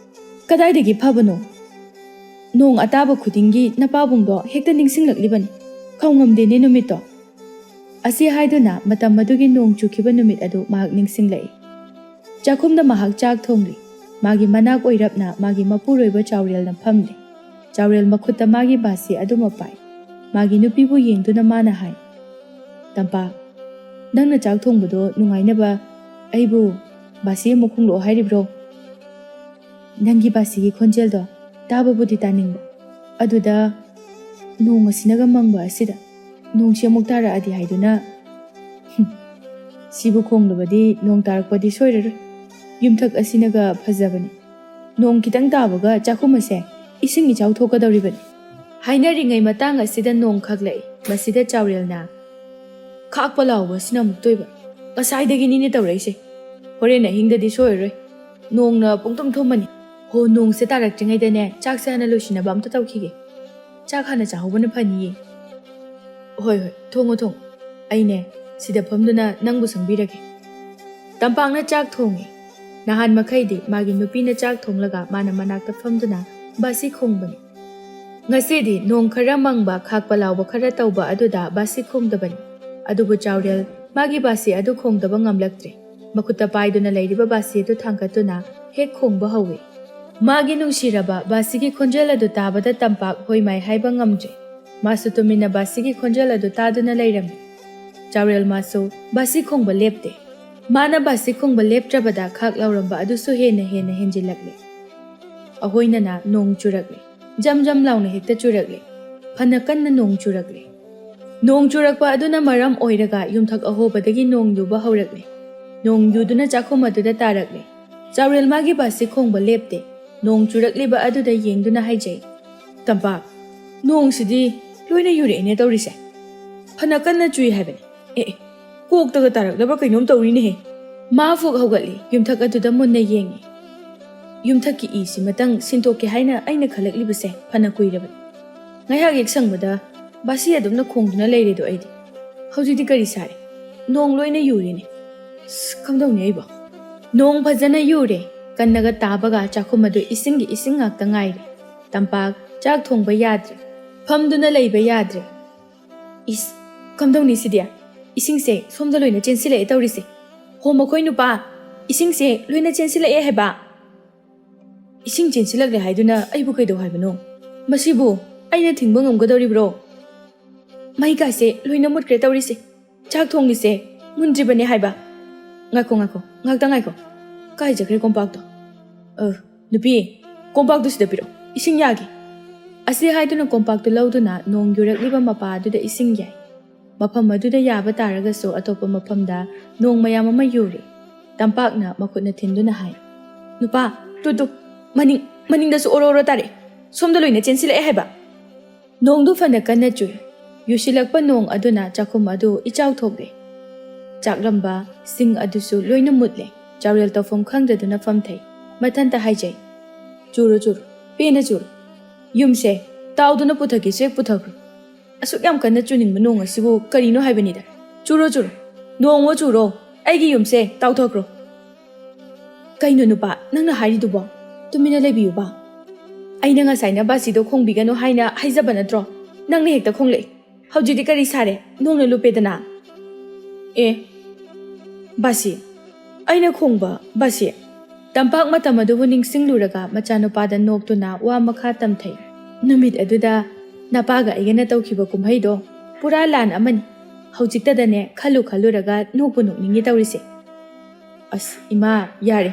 ꯀꯗꯥꯏꯗꯒꯤ ꯐꯕꯅꯣ? ꯅꯣꯡ ꯑꯇꯥꯕ ꯈꯨꯗꯤꯡꯒꯤ ꯅꯄꯥꯕꯨꯡꯗꯣ ꯍꯦꯛꯇ ꯅꯤꯡꯁꯤꯡꯂꯛꯂꯤꯕꯅꯤ꯫ ꯀꯧꯉꯝꯗꯦꯅꯦ ꯅꯨꯃꯤꯠꯇꯣ꯫ ꯑꯁꯤ ꯍꯥꯏꯗꯨꯅ ꯃꯇꯝ ꯑꯗꯨꯒꯤ ꯅꯣꯡ ꯆꯨꯈꯤꯕ ꯅꯨꯃꯤꯠ ꯑꯗꯨ ꯃꯍꯥꯛ ꯅꯤꯡꯁꯤꯡꯂꯛꯏ꯫ ꯆꯥꯛꯈꯨꯝꯗ ꯃꯍꯥꯛ ꯆꯥꯛ ꯊꯣꯡꯂꯤ꯫ ꯃꯥꯒꯤ ꯃꯅꯥꯛ ꯑꯣꯏꯔꯞꯅ ꯃꯥꯒꯤ ꯃꯄꯨꯔꯣꯏꯕ ꯆꯥꯎꯔꯦꯜꯅ ꯐꯝꯂꯤ꯫ ꯆꯥꯎꯔꯦꯜ ꯃꯈꯨꯠꯇ ꯃꯥꯒꯤ ꯕꯥꯁꯤ ꯑꯗꯨꯃꯛ ꯄꯥꯏ꯫ ꯃꯥꯒꯤ ꯅꯨꯄꯤꯕꯨ ꯌꯦꯡꯗꯨꯅ ꯃꯥꯅ ꯍꯥꯏ, "ꯇꯝꯄꯥꯛ, ꯅꯪꯅ ꯆꯥꯛ ꯊꯣꯡꯕꯗꯣ ꯅꯨꯡꯉꯥꯏꯅꯕ ꯑꯩꯕꯨ ꯕꯥꯁꯤ ꯑꯃꯨꯛ ꯈꯣꯡꯂꯛꯑꯣ ꯍꯥꯏꯔꯤꯕ꯭ꯔꯣ? ꯅꯪꯒꯤ ꯕꯥꯁꯤꯒꯤ ꯈꯣꯟꯖꯦꯜꯗꯣ ꯇꯥꯕꯕꯨꯗꯤ ꯇꯥꯅꯤꯡꯕ, ꯑꯗꯨꯗ ꯅꯣꯡ ꯑꯁꯤꯅꯒ ꯃꯪꯕ ꯑꯁꯤꯗ ꯅꯣꯡꯁꯤ ꯑꯃꯨꯛ ꯇꯥꯔꯛꯑꯗꯤ ꯍꯥꯏꯗꯨꯅ꯫ ꯍꯨꯝ, ꯁꯤꯕꯨ ꯈꯣꯡꯂꯕꯗꯤ ꯅꯣꯡ ꯇꯥꯔꯛꯄꯗꯤ ꯁꯣꯏꯔꯔꯣꯏ꯫ ꯌꯨꯝꯊꯛ ꯑꯁꯤꯅꯒ ꯐꯖꯕꯅꯤ꯫ ꯅꯣꯡ ꯈꯤꯇꯪ ꯇꯥꯕꯒ ꯆꯥꯛꯈꯨꯝ ꯑꯁꯦ ꯏꯁꯤꯡ ꯏꯆꯥꯎ ꯊꯣꯛꯀꯗꯧꯔꯤꯕꯅꯤ"꯫ ꯍꯥꯏꯅꯔꯤꯉꯩ ꯃꯇꯥꯡ ꯑꯁꯤꯗ ꯅꯣꯡ ꯈꯥꯛꯂꯛꯏ꯫ ꯃꯁꯤꯗ ꯆꯥꯎꯔꯦꯜꯅ, "ꯈꯥꯛꯄ ꯂꯥꯎꯕ ꯑꯁꯤꯅ ꯑꯃꯨꯛꯇꯣꯏꯕ꯫ ꯉꯁꯥꯏꯗꯒꯤꯅꯤꯅꯦ ꯇꯧꯔꯛꯏꯁꯦ꯫ ꯍꯣꯔꯦꯟ ꯑꯍꯤꯡꯗꯗꯤ ꯁꯣꯏꯔꯔꯣꯏ꯫ ꯅꯣꯡꯅ ꯄꯨꯡꯊꯨꯝ ꯊꯨꯝꯃꯅꯤ꯫ ꯍꯣ, ꯅꯣꯡꯁꯦ ꯇꯥꯔꯛꯇ꯭ꯔꯤꯉꯩꯗꯅꯦ ꯆꯥꯛꯁꯦ ꯍꯥꯟꯅ ꯂꯣꯏꯁꯤꯟꯅꯕ ꯑꯝꯇ ꯇꯧꯈꯤꯒꯦ꯫ ꯆꯥꯛ ꯍꯥꯟꯅ ꯆꯥꯍꯧꯕꯅ ꯐꯅꯤꯌꯦ"꯫ "ꯍꯣꯏ, ꯍꯣꯏ, ꯊꯣꯡꯉꯣ, ꯊꯣꯡꯉꯣ꯫ ꯑꯩꯅꯦ ꯁꯤꯗ ꯐꯝꯗꯨꯅ ꯅꯪꯕꯨ ꯁꯪꯕꯤꯔꯒꯦ"꯫ ꯇꯝꯄꯥꯛꯅ ꯆꯥꯛ ꯊꯣꯡꯉꯤ꯫ ꯅꯍꯥꯟ ꯃꯈꯩꯗꯤ ꯃꯥꯒꯤ ꯅꯨꯄꯤꯅ ꯆꯥꯛ ꯊꯣꯡꯂꯒ ꯃꯥꯅ ꯃꯅꯥꯛꯇ ꯐꯝꯗꯨꯅ ꯕꯥꯁꯤ ꯈꯣꯡꯕꯅꯤ꯫ ꯉꯁꯤꯗꯤ ꯅꯣꯡ ꯈꯔ ꯃꯪꯕ, ꯈꯥꯛꯄ ꯂꯥꯎꯕ ꯈꯔ ꯇꯧꯕ ꯑꯗꯨꯗ ꯕꯥꯁꯤ ꯈꯣꯡꯗꯕꯅꯤ꯫ ꯑꯗꯨꯕꯨ ꯆꯥꯎꯔꯦꯜ ꯃꯥꯒꯤ ꯕꯥꯁꯤ ꯑꯗꯨ ꯈꯣꯡꯗꯕ ꯉꯝꯂꯛꯇ꯭ꯔꯦ꯫ ꯃꯈꯨꯠꯇ ꯄꯥꯏꯗꯨꯅ ꯂꯩꯔꯤꯕ ꯕꯥꯁꯤ ꯑꯗꯨ ꯊꯥꯡꯒꯠꯇꯨꯅ ꯍꯦꯛ ꯈꯣꯡꯕ ꯍꯧꯏ꯫ ꯃꯥꯒꯤ ꯅꯨꯡꯁꯤꯔꯕ ꯕꯥꯁꯤꯒꯤ ꯈꯣꯟꯖꯦꯜ ꯑꯗꯨ ꯇꯥꯕꯗ ꯇꯝꯄꯥꯛ ꯍꯣꯏ ꯃꯥꯏ ꯍꯥꯏꯕ ꯉꯝꯗ꯭ꯔꯦ꯫ ꯃꯥꯁꯨ ꯇꯨꯃꯤꯟꯅ ꯕꯥꯁꯤꯒꯤ ꯈꯣꯟꯖꯦꯜ ꯑꯗꯨ ꯇꯥꯗꯨꯅ ꯂꯩꯔꯝꯃꯤ꯫ ꯆꯥꯎꯔꯦꯜ ꯃꯥꯁꯨ ꯕꯥꯁꯤ ꯈꯣꯡꯕ ꯂꯦꯞꯇꯦ꯫ ꯃꯥꯅ ꯕꯥꯁꯤ ꯈꯣꯡꯕ ꯂꯦꯞꯇ꯭ꯔꯕꯗ ꯈꯥꯛ ꯂꯥꯎꯔꯝꯕ ꯑꯗꯨꯁꯨ ꯍꯦꯟꯅ ꯍꯦꯟꯅ ꯍꯦꯟꯖꯤꯜꯂꯛꯂꯦ꯫ ꯑꯍꯣꯏꯅꯅ ꯅꯣꯡ ꯆꯨꯔꯛꯂꯦ꯫ ꯖꯝ ꯖꯝ ꯂꯥꯎꯅ ꯍꯦꯛꯇ ꯆꯨꯔꯛꯂꯦ꯫ ꯐꯅ ꯀꯟꯅ ꯅꯣꯡ ꯆꯨꯔꯛꯂꯦ꯫ ꯅꯣꯡ ꯆꯨꯔꯛꯄ ꯑꯗꯨꯅ ꯃꯔꯝ ꯑꯣꯏꯔꯒ ꯌꯨꯝꯊꯛ ꯑꯍꯣꯕꯗꯒꯤ ꯅꯣꯡ ꯌꯨꯕ ꯍꯧꯔꯛꯂꯦ꯫ ꯅꯣꯡ ꯌꯨꯗꯨꯅ ꯆꯥꯛꯈꯨꯝ ꯑꯗꯨꯗ ꯇꯥꯔꯛꯂꯦ꯫ ꯆꯥꯎꯔꯦꯜ ꯃꯥꯒꯤ ꯕꯥꯁꯤ ꯈꯣꯡꯕ ꯂꯦꯞꯇꯦ꯫ ꯅꯣꯡ ꯆꯨꯔꯛꯂꯤꯕ ꯑꯗꯨꯗ ꯌꯦꯡꯗꯨꯅ ꯍꯥꯏꯖꯩ, "ꯇꯝꯄꯥꯛ, ꯅꯣꯡꯁꯤꯗꯤ ꯂꯣꯏꯅ ꯌꯨꯔꯛꯑꯦꯅꯦ ꯇꯧꯔꯤꯁꯦ꯫ ꯐꯅ ꯀꯟꯅ ꯆꯨꯏ ꯍꯥꯏꯕꯅꯤ꯫ ꯑꯦ, ꯑꯦ, ꯀꯣꯛꯇꯒ ꯇꯥꯔꯛꯂꯕ ꯀꯩꯅꯣꯝ ꯇꯧꯔꯤꯅꯦꯍꯦ"꯫ ꯃꯥ ꯐꯨꯛ ꯍꯧꯒꯠꯂꯤ, ꯌꯨꯝꯊꯛ ꯑꯗꯨꯗ ꯃꯨꯟꯅ ꯌꯦꯡꯉꯤ꯫ ꯌꯨꯝꯊꯛꯀꯤ ꯏꯁꯤꯃꯇꯪ ꯁꯤꯟꯗꯣꯛꯀꯦ ꯍꯥꯏꯅ ꯑꯩꯅ ꯈꯜꯂꯛꯂꯤꯕꯁꯦ ꯐꯅ ꯀꯨꯏꯔꯕꯅꯤ꯫ ꯉꯥꯏꯍꯥꯛ ꯍꯦꯛ ꯁꯪꯕꯗ ꯕꯥꯁꯤ ꯑꯗꯨꯝꯅ ꯈꯣꯡꯗꯨꯅ ꯂꯩꯔꯦꯗꯣ ꯑꯩꯗꯤ꯫ ꯍꯧꯖꯤꯛꯇꯤ ꯀꯔꯤ ꯁꯥꯔꯦ? ꯅꯣꯡ ꯂꯣꯏꯅ ꯌꯨꯔꯦꯅꯦ꯫ ꯑꯁ, ꯀꯝꯗꯧꯅꯤ ꯑꯩꯕꯣ? ꯅꯣꯡ ꯐꯖꯅ ꯌꯨꯔꯦ꯫ ꯀꯟꯅꯒ ꯇꯥꯕꯒ ꯆꯥꯛꯈꯨꯝ ꯑꯗꯨ ꯏꯁꯤꯡꯒꯤ ꯏꯁꯤꯡ ꯉꯥꯛꯇ ꯉꯥꯏꯔꯦ꯫ ꯇꯝꯄꯥꯛ, ꯆꯥꯛ ꯊꯣꯡꯕ ꯌꯥꯗ꯭ꯔꯦ꯫ ꯐꯝꯗꯨꯅ ꯂꯩꯕ ꯌꯥꯗ꯭ꯔꯦ꯫ ꯏꯁ, ꯀꯝꯗꯧꯅꯤ ꯁꯤꯗꯤ? ꯏꯁꯤꯡꯁꯦ ꯁꯣꯝꯗ ꯂꯣꯏꯅ ꯆꯦꯟꯁꯤꯜꯂꯛꯑꯦ ꯇꯧꯔꯤꯁꯦ꯫ ꯍꯣ ꯃꯈꯣꯏ ꯅꯨꯄꯥ, ꯏꯁꯤꯡꯁꯦ ꯂꯣꯏꯅ ꯆꯦꯟꯁꯤꯜꯂꯛꯑꯦ ꯍꯥꯏꯕ꯫ ꯏꯁꯤꯡ ꯆꯦꯟꯁꯤꯜꯂꯛꯂꯦ ꯍꯥꯏꯗꯨꯅ ꯑꯩꯕꯨ ꯀꯩꯗꯧ ꯍꯥꯏꯕꯅꯣ? ꯃꯁꯤꯕꯨ ꯑꯩꯅ ꯊꯤꯡꯕ ꯉꯝꯒꯗꯧꯔꯤꯕ꯭ꯔꯣ? ꯃꯩ ꯀꯥꯁꯦ ꯂꯣꯏꯅ ꯃꯨꯠꯈ꯭ꯔꯦ ꯇꯧꯔꯤꯁꯦ꯫ ꯆꯥꯛ ꯊꯣꯡꯂꯤꯁꯦ ꯃꯨꯟꯗ꯭ꯔꯤꯕꯅꯦ ꯍꯥꯏꯕ꯫ ꯉꯥꯏꯈꯣ, ꯉꯥꯏꯈꯣ, ꯉꯥꯛꯇ ꯉꯥꯏꯈꯣ꯫ ꯀꯥꯏ ꯆꯠꯈ꯭ꯔꯦ ꯀꯣꯝꯄꯥꯛꯇꯣ? ꯑ, ꯅꯨꯄꯤ, ꯀꯣꯝꯄꯥꯛꯇꯨ ꯁꯤꯗ ꯄꯤꯔꯛꯑꯣ, ꯏꯁꯤꯡ ꯌꯥꯒꯦ꯫ ꯑꯁꯤ ꯍꯥꯏꯗꯨꯅ ꯀꯣꯝꯄꯥꯛꯇꯨ ꯂꯧꯗꯨꯅ ꯅꯣꯡ ꯌꯨꯔꯛꯂꯤꯕ ꯃꯄꯥ ꯑꯗꯨꯗ ꯏꯁꯤꯡ ꯌꯥꯏ꯫ ꯃꯐꯝ ꯑꯗꯨꯗ ꯌꯥꯕ ꯇꯥꯔꯒꯁꯨ ꯑꯇꯣꯞꯄ ꯃꯐꯝꯗ ꯅꯣꯡ ꯃꯌꯥꯝ ꯑꯃ ꯌꯨꯔꯤ꯫ ꯇꯝꯄꯥꯛꯅ ꯃꯈꯨꯠꯅ ꯊꯤꯟꯗꯨꯅ ꯍꯥꯏ, "ꯅꯨꯄꯥ, ꯇꯨ, ꯇꯨ, ꯃꯅꯤꯡ, ꯃꯅꯤꯡꯗꯁꯨ ꯑꯣꯔꯣ ꯑꯣꯔꯣ ꯇꯥꯔꯛꯑꯦ꯫ ꯁꯣꯝꯗ ꯂꯣꯏꯅ ꯆꯦꯟꯁꯤꯜꯂꯛꯑꯦ ꯍꯥꯏꯕ"꯫ ꯅꯣꯡꯗꯨ ꯐꯅ ꯀꯟꯅ ꯆꯨꯏ꯫ ꯌꯨꯁꯤꯜꯂꯛꯄ ꯅꯣꯡ ꯑꯗꯨꯅ ꯆꯥꯛꯈꯨꯝ ꯑꯗꯨ ꯏꯆꯥꯎ ꯊꯣꯛꯂꯦ꯫ ꯆꯥꯛꯂꯝꯕ ꯁꯤꯡ ꯑꯗꯨꯁꯨ ꯂꯣꯏꯅ ꯃꯨꯠꯂꯦ꯫ ꯆꯥꯔꯦꯜ ꯇꯧꯐꯝ ꯈꯪꯗꯗꯨꯅ ꯐꯝꯊꯩ꯫ ꯃꯊꯟꯇ ꯍꯥꯏꯖꯩ, "ꯆꯨꯔꯣ, ꯆꯨꯔꯣ, ꯄꯦꯟꯅ ꯆꯨꯔꯣ꯫ ꯌꯨꯝꯁꯦ ꯇꯥꯎꯗꯨꯅ ꯄꯨꯊꯒꯦꯁꯨ ꯍꯦꯛ ꯄꯨꯊꯈ꯭ꯔꯣ꯫ ꯑꯁꯨꯛ ꯌꯥꯝ ꯀꯟꯅ ꯆꯨꯅꯤꯡꯕ ꯅꯣꯡ ꯑꯁꯤꯕꯨ ꯀꯔꯤꯅꯣ ꯍꯥꯏꯕꯅꯤꯗ꯫ ꯆꯨꯔꯣ, ꯆꯨꯔꯣ, ꯅꯣꯡꯉꯣ ꯆꯨꯔꯣ, ꯑꯩꯒꯤ ꯌꯨꯝꯁꯦ ꯇꯥꯎꯊꯈ꯭ꯔꯣ"꯫ "ꯀꯩꯅꯣ ꯅꯨꯄꯥ, ꯅꯪꯅ ꯍꯥꯏꯔꯤꯗꯨꯕꯣ? ꯇꯨꯃꯤꯟꯅ ꯂꯩꯕꯤꯌꯨꯕ꯫ ꯑꯩꯅ ꯉꯁꯥꯏꯅ ꯕꯥꯁꯤꯗꯣ ꯈꯣꯡꯕꯤꯒꯅꯨ ꯍꯥꯏꯅ ꯍꯥꯏꯖꯕ ꯅꯠꯇ꯭ꯔꯣ? ꯅꯪꯅ ꯍꯦꯛꯇ ꯈꯣꯡꯂꯛꯏ꯫ ꯍꯧꯖꯤꯛꯇꯤ ꯀꯔꯤ ꯁꯥꯔꯦ? ꯅꯣꯡꯅ ꯂꯨꯞꯄꯦꯗꯅ"꯫ "ꯑꯦ, ꯕꯥꯁꯤ, ꯑꯩꯅ ꯈꯣꯡꯕ ꯕꯥꯁꯤ"꯫ ꯇꯝꯄꯥꯛ ꯃꯇꯝ ꯑꯗꯨꯕꯨ ꯅꯤꯡꯁꯤꯡꯂꯨꯔꯒ ꯃꯆꯥꯅꯨꯄꯥꯗ ꯅꯣꯛꯇꯨꯅ ꯋꯥ ꯃꯈꯥ ꯇꯝꯊꯩ꯫ "ꯅꯨꯃꯤꯠ ꯑꯗꯨꯗ ꯅꯄꯥꯒ ꯑꯩꯒꯅ ꯇꯧꯈꯤꯕ ꯀꯨꯝꯍꯩꯗꯣ ꯄꯨꯔꯥ ꯂꯥꯟ ꯑꯃꯅꯤ꯫ ꯍꯧꯖꯤꯛꯇꯗꯅꯦ ꯈꯜꯂꯨ ꯈꯜꯂꯨꯔꯒ ꯅꯣꯛꯄꯨ ꯅꯣꯛꯅꯤꯡꯉꯤ ꯇꯧꯔꯤꯁꯦ꯫ ꯑꯁ, ꯏꯃꯥ, ꯌꯥꯔꯦ꯫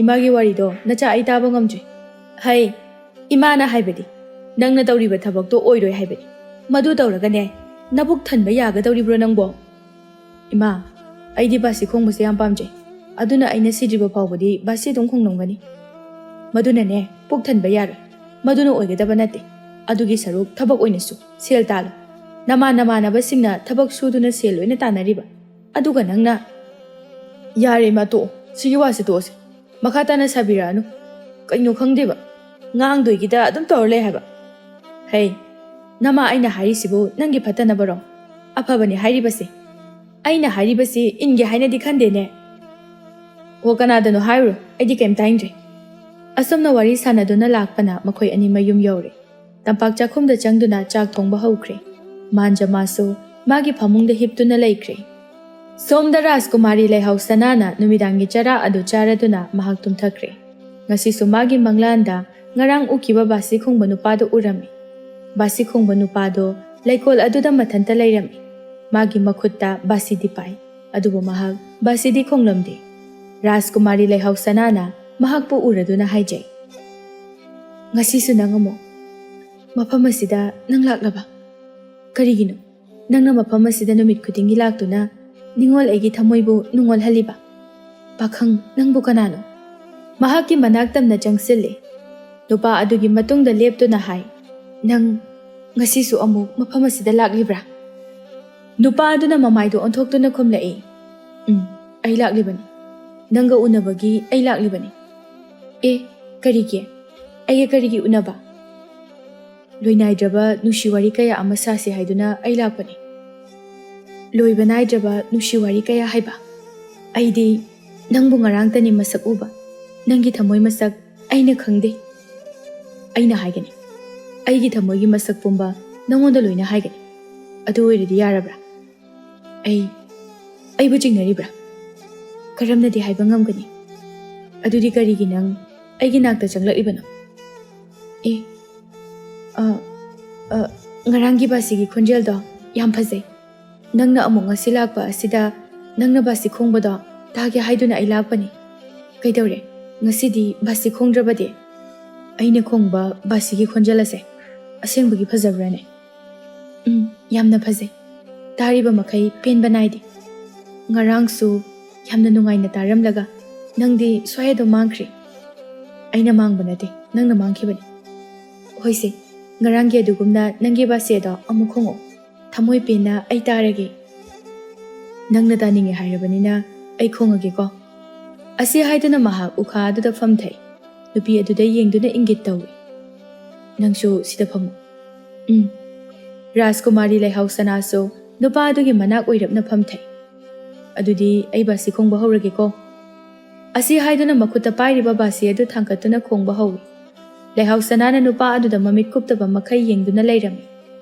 ꯏꯃꯥꯒꯤ ꯋꯥꯔꯤꯗꯣ ꯅꯆꯥ ꯑꯩ ꯇꯥꯕ ꯉꯝꯗ꯭ꯔꯦ꯫ ꯍꯩ, ꯏꯃꯥꯅ ꯍꯥꯏꯕꯗꯤ ꯅꯪꯅ ꯇꯧꯔꯤꯕ ꯊꯕꯛꯇꯣ ꯑꯣꯏꯔꯣꯏ ꯍꯥꯏꯕꯅꯤ꯫ ꯃꯗꯨ ꯇꯧꯔꯒꯅꯦ, ꯅꯕꯨꯛ ꯊꯟꯕ ꯌꯥꯒꯗꯧꯔꯤꯕ꯭ꯔꯣ ꯅꯪꯕꯣ?" "ꯏꯃꯥ, ꯑꯩꯗꯤ ꯕꯥꯁꯤ ꯈꯣꯡꯕꯁꯦ ꯌꯥꯝ ꯄꯥꯝꯖꯩ꯫ ꯑꯗꯨꯅ ꯑꯩꯅ ꯁꯤꯗ꯭ꯔꯤꯕ ꯐꯥꯎꯕꯗꯤ ꯕꯥꯁꯤ ꯑꯗꯨꯝ ꯈꯣꯡꯂꯝꯒꯅꯤ꯫ ꯃꯗꯨꯅꯅꯦ, ꯄꯨꯛ ꯊꯟꯕ ꯌꯥꯔꯣꯏ꯫ ꯃꯗꯨꯅ ꯑꯣꯏꯒꯗꯕ ꯅꯠꯇꯦ꯫ ꯑꯗꯨꯒꯤ ꯁꯔꯨꯛ ꯊꯕꯛ ꯑꯣꯏꯅ ꯁꯨ, ꯁꯦꯜ ꯇꯥꯜꯂꯨ꯫ ꯅꯃꯥꯟ ꯅꯃꯥꯟꯅꯕꯁꯤꯡꯅ ꯊꯕꯛ ꯁꯨꯗꯨꯅ ꯁꯦꯜ ꯂꯣꯏꯅ ꯇꯥꯟꯅꯔꯤꯕ꯫ ꯑꯗꯨꯒ ꯅꯪꯅ" ꯌꯥꯔꯦ ꯏꯃꯥ, ꯇꯣꯛꯑꯣ꯫ ꯁꯤꯒꯤ ꯋꯥꯁꯦ ꯇꯣꯛꯑꯁꯦ꯫ ꯃꯈꯥ ꯇꯥꯅ ꯁꯥꯕꯤꯔꯛꯑꯅꯨ꯫ ꯀꯩꯅꯣ ꯈꯪꯗꯦꯕ꯫ ꯉꯥꯡꯗꯣꯏꯒꯤꯗ ꯑꯗꯨꯝ ꯇꯧꯔ ꯂꯩ ꯍꯥꯏꯕ꯫ ꯍꯩ, ꯅꯃꯥ ꯑꯩꯅ ꯍꯥꯏꯔꯤꯁꯤꯕꯨ ꯅꯪꯒꯤ ꯐꯠꯇꯅꯕꯔꯣ? ꯑꯐꯕꯅꯤ ꯍꯥꯏꯔꯤꯕꯁꯦ꯫ ꯑꯩꯅ ꯍꯥꯏꯔꯤꯕꯁꯤ ꯏꯟꯒꯦ ꯍꯥꯏꯅꯗꯤ ꯈꯟꯗꯦꯅꯦ꯫ ꯑꯣ, ꯀꯅꯥꯗꯅꯣ ꯍꯥꯏꯔꯨꯔꯣ, ꯑꯩꯗꯤ ꯀꯩꯝ ꯇꯥꯅꯤꯡꯗ꯭ꯔꯦ꯫ ꯑꯁꯨꯝꯅ ꯋꯥꯔꯤ ꯁꯥꯟꯅꯗꯨꯅ ꯂꯥꯛꯄꯅ ꯃꯈꯣꯏ ꯑꯅꯤ ꯃꯌꯨꯝ ꯌꯧꯔꯦ꯫ ꯇꯝꯄꯥꯛ ꯆꯥꯛꯈꯨꯝꯗ ꯆꯪꯗꯨꯅ ꯆꯥꯛ ꯊꯣꯡꯕ ꯍꯧꯈ꯭ꯔꯦ꯫ ꯃꯥꯟꯖ ꯃꯥꯁꯨ ꯃꯥꯒꯤ ꯐꯃꯨꯡꯗ ꯍꯤꯞꯇꯨꯅ ꯂꯩꯈ꯭ꯔꯦ꯫ ꯁꯣꯝꯗ ꯔꯥꯖꯀꯨꯃꯥꯔꯤ ꯂꯩꯍꯧ ꯁꯅꯥꯅ ꯅꯨꯃꯤꯗꯥꯡꯒꯤ ꯆꯔꯥ ꯑꯗꯨ ꯆꯥꯔꯗꯨꯅ ꯃꯍꯥꯛ ꯇꯨꯝꯊꯈ꯭ꯔꯦ꯫ ꯉꯁꯤꯁꯨ ꯃꯥꯒꯤ ꯃꯪꯂꯥꯟꯗ ꯉꯔꯥꯡ ꯎꯈꯤꯕ ꯕꯥꯁꯤ ꯈꯣꯡꯕ ꯅꯨꯄꯥꯗꯨ ꯎꯔꯝꯃꯤ꯫ ꯕꯥꯁꯤ ꯈꯣꯡꯕ ꯅꯨꯄꯥꯗꯣ ꯂꯩꯀꯣꯜ ꯑꯗꯨꯗ ꯃꯊꯟꯇ ꯂꯩꯔꯝꯃꯤ꯫ ꯃꯥꯒꯤ ꯃꯈꯨꯠꯇ ꯕꯥꯁꯤꯗꯤ ꯄꯥꯏ, ꯑꯗꯨꯕꯨ ꯃꯍꯥꯛ ꯕꯥꯁꯤꯗꯤ ꯈꯣꯡꯂꯝꯗꯦ꯫ ꯔꯥꯖꯀꯨꯃꯥꯔꯤ ꯂꯩꯍꯧ ꯁꯅꯥꯅ ꯃꯍꯥꯛꯄꯨ ꯎꯔꯗꯨꯅ ꯍꯥꯏꯖꯩ, "ꯉꯁꯤꯁꯨ ꯅꯪ ꯑꯃꯨꯛ ꯃꯐꯝ ꯑꯁꯤꯗ ꯅꯪ ꯂꯥꯛꯂꯕ? ꯀꯔꯤꯒꯤꯅꯣ ꯅꯪꯅ ꯃꯐꯝ ꯑꯁꯤꯗ ꯅꯨꯃꯤꯠ ꯈꯨꯗꯤꯡꯒꯤ ꯂꯥꯛꯇꯨꯅ ꯅꯤꯡꯉꯣꯜ ꯑꯩꯒꯤ ꯊꯃꯣꯏꯕꯨ ꯅꯨꯡꯉꯣꯜꯍꯜꯂꯤꯕ? ꯄꯥꯈꯪ, ꯅꯪꯕꯨ ꯀꯅꯥꯅꯣ?" ꯃꯍꯥꯛꯀꯤ ꯃꯅꯥꯛ ꯇꯝꯅ ꯆꯪꯁꯤꯜꯂꯤ꯫ ꯅꯨꯄꯥ ꯑꯗꯨꯒꯤ ꯃꯇꯨꯡꯗ ꯂꯦꯞꯇꯨꯅ ꯍꯥꯏ, "ꯅꯪ ꯉꯁꯤꯁꯨ ꯑꯃꯨꯛ ꯃꯐꯝ ꯑꯁꯤꯗ ꯂꯥꯛꯂꯤꯕ꯭ꯔꯥ?" ꯅꯨꯄꯥ ꯑꯗꯨꯅ ꯃꯃꯥꯏꯗꯨ ꯑꯣꯟꯊꯣꯛꯇꯨꯅ ꯈꯨꯝꯂꯛꯏ, "ꯎꯝ, ꯑꯩ ꯂꯥꯛꯂꯤꯕꯅꯤ꯫ ꯅꯪꯒ ꯎꯅꯕꯒꯤ ꯑꯩ ꯂꯥꯛꯂꯤꯕꯅꯤ꯫" "ꯑꯦ, ꯀꯔꯤꯒꯤ? ꯑꯩꯒ ꯀꯔꯤꯒꯤ ꯎꯅꯕ?" "ꯂꯣꯏꯅꯥꯏꯗ꯭ꯔꯕ ꯅꯨꯡꯁꯤ ꯋꯥꯔꯤ ꯀꯌꯥ ꯑꯃ ꯁꯥꯁꯤ ꯍꯥꯏꯗꯨꯅ ꯑꯩ ꯂꯥꯛꯄꯅꯤ꯫" "ꯂꯣꯏꯕ ꯅꯥꯏꯗ꯭ꯔꯕ ꯅꯨꯡꯁꯤ ꯋꯥꯔꯤ ꯀꯌꯥ ꯍꯥꯏꯕ? ꯑꯩꯗꯤ ꯅꯪꯕꯨ ꯉꯔꯥꯡꯇꯅꯤ ꯃꯁꯛ ꯎꯕ꯫ ꯅꯪꯒꯤ ꯊꯃꯣꯏ ꯃꯁꯛ ꯑꯩꯅ ꯈꯪꯗꯦ꯫ ꯑꯩꯅ ꯍꯥꯏꯒꯅꯤ꯫ ꯑꯩꯒꯤ ꯊꯃꯣꯏꯒꯤ ꯃꯁꯛ ꯄꯨꯝꯕ ꯅꯪꯉꯣꯟꯗ ꯂꯣꯏꯅ ꯍꯥꯏꯒꯅꯤ꯫ ꯑꯗꯨ ꯑꯣꯏꯔꯗꯤ ꯌꯥꯔꯕ꯭ꯔꯥ?" "ꯑꯩ, ꯑꯩꯕꯨ ꯆꯤꯡꯅꯔꯤꯕ꯭ꯔꯥ? ꯀꯔꯝꯅꯗꯤ ꯍꯥꯏꯕ ꯉꯝꯒꯅꯤ? ꯑꯗꯨꯗꯤ ꯀꯔꯤꯒꯤ ꯅꯪ ꯑꯩꯒꯤ ꯅꯥꯛꯇ ꯆꯪꯂꯛꯂꯤꯕꯅꯣ?" "ꯑꯦ, ꯑ, ꯑ, ꯉꯔꯥꯡꯒꯤ ꯕꯥꯁꯤꯒꯤ ꯈꯣꯟꯖꯦꯜꯗꯣ ꯌꯥꯝ ꯐꯖꯩ꯫ ꯅꯪꯅ ꯑꯃꯨꯛ ꯉꯁꯤ ꯂꯥꯛꯄ ꯑꯁꯤꯗ ꯅꯪꯅ ꯕꯥꯁꯤ ꯈꯣꯡꯕꯗꯣ ꯇꯥꯒꯦ ꯍꯥꯏꯗꯨꯅ ꯑꯩ ꯂꯥꯛꯄꯅꯤ꯫ ꯀꯩꯗꯧꯔꯦ, ꯉꯁꯤꯗꯤ ꯕꯥꯁꯤ ꯈꯣꯡꯗ꯭ꯔꯕꯗꯤ?" "ꯑꯩꯅ ꯈꯣꯡꯕ ꯕꯥꯁꯤꯒꯤ ꯈꯣꯟꯖꯦꯜ ꯑꯁꯦ ꯑꯁꯦꯡꯕꯒꯤ ꯐꯖꯕ꯭ꯔꯥꯅꯦ?" "ꯎꯝ, ꯌꯥꯝꯅ ꯐꯖꯩ꯫ ꯇꯥꯔꯤꯕ ꯃꯈꯩ ꯄꯦꯟꯕ ꯅꯥꯏꯗꯦ꯫ ꯉꯔꯥꯡꯁꯨ ꯌꯥꯝꯅ ꯅꯨꯡꯉꯥꯏꯅ ꯇꯥꯔꯝꯂꯒ ꯅꯪꯗꯤ ꯁ꯭ꯋꯥꯏ ꯑꯗꯨꯝ ꯃꯥꯡꯈ꯭ꯔꯦ꯫" "ꯑꯩꯅ ꯃꯥꯡꯕ ꯅꯠꯇꯦ, ꯅꯪꯅ ꯃꯥꯡꯈꯤꯕꯅꯤ꯫ ꯍꯣꯏꯁꯦ, ꯉꯔꯥꯡꯒꯤ ꯑꯗꯨꯒꯨꯝꯅ ꯅꯪꯒꯤ ꯕꯥꯁꯤ ꯑꯗꯣ ꯑꯃꯨꯛ ꯈꯣꯡꯉꯛꯑꯣ꯫ ꯊꯃꯣꯏ ꯄꯦꯟꯅ ꯑꯩ ꯇꯥꯔꯒꯦ꯫" "ꯅꯪꯅ ꯇꯥꯅꯤꯡꯉꯦ ꯍꯥꯏꯔꯕꯅꯤꯅ ꯑꯩ ꯈꯣꯡꯉꯒꯦꯀꯣ꯫ ꯑꯁꯤ ꯍꯥꯏꯗꯨꯅ ꯃꯍꯥꯛ ꯎꯈꯥ ꯑꯗꯨꯗ ꯐꯝꯊꯩ꯫ ꯅꯨꯄꯤ ꯑꯗꯨꯗ ꯌꯦꯡꯗꯨꯅ ꯏꯪꯒꯤꯠ ꯇꯧꯏ꯫ "ꯅꯪꯁꯨ ꯁꯤꯗ ꯐꯝꯃꯨ꯫" "ꯎꯝ꯫" ꯔꯥꯖꯀꯨꯃꯥꯔꯤ ꯂꯩꯍꯥꯎ ꯁꯅꯥꯁꯨ ꯅꯨꯄꯥ ꯑꯗꯨꯒꯤ ꯃꯅꯥꯛ ꯑꯣꯏꯔꯞꯅ ꯐꯝꯊꯩ꯫ "ꯑꯗꯨꯗꯤ ꯑꯩ ꯕꯥꯁꯤ ꯈꯣꯡꯕ ꯍꯧꯔꯒꯦꯀꯣ꯫" ꯑꯁꯤ ꯍꯥꯏꯗꯨꯅ ꯃꯈꯨꯠꯇ ꯄꯥꯏꯔꯤꯕ ꯕꯥꯁꯤ ꯑꯗꯨ ꯊꯥꯡꯒꯠꯇꯨꯅ ꯈꯣꯡꯕ ꯍꯧꯏ꯫ ꯂꯩꯍꯥꯎ ꯁꯅꯥꯅ ꯅꯨꯄꯥ ꯑꯗꯨꯗ ꯃꯃꯤꯠ ꯀꯨꯞꯇꯕ ꯃꯈꯩ ꯌꯦꯡꯗꯨꯅ ꯂꯩꯔꯝꯃꯤ꯫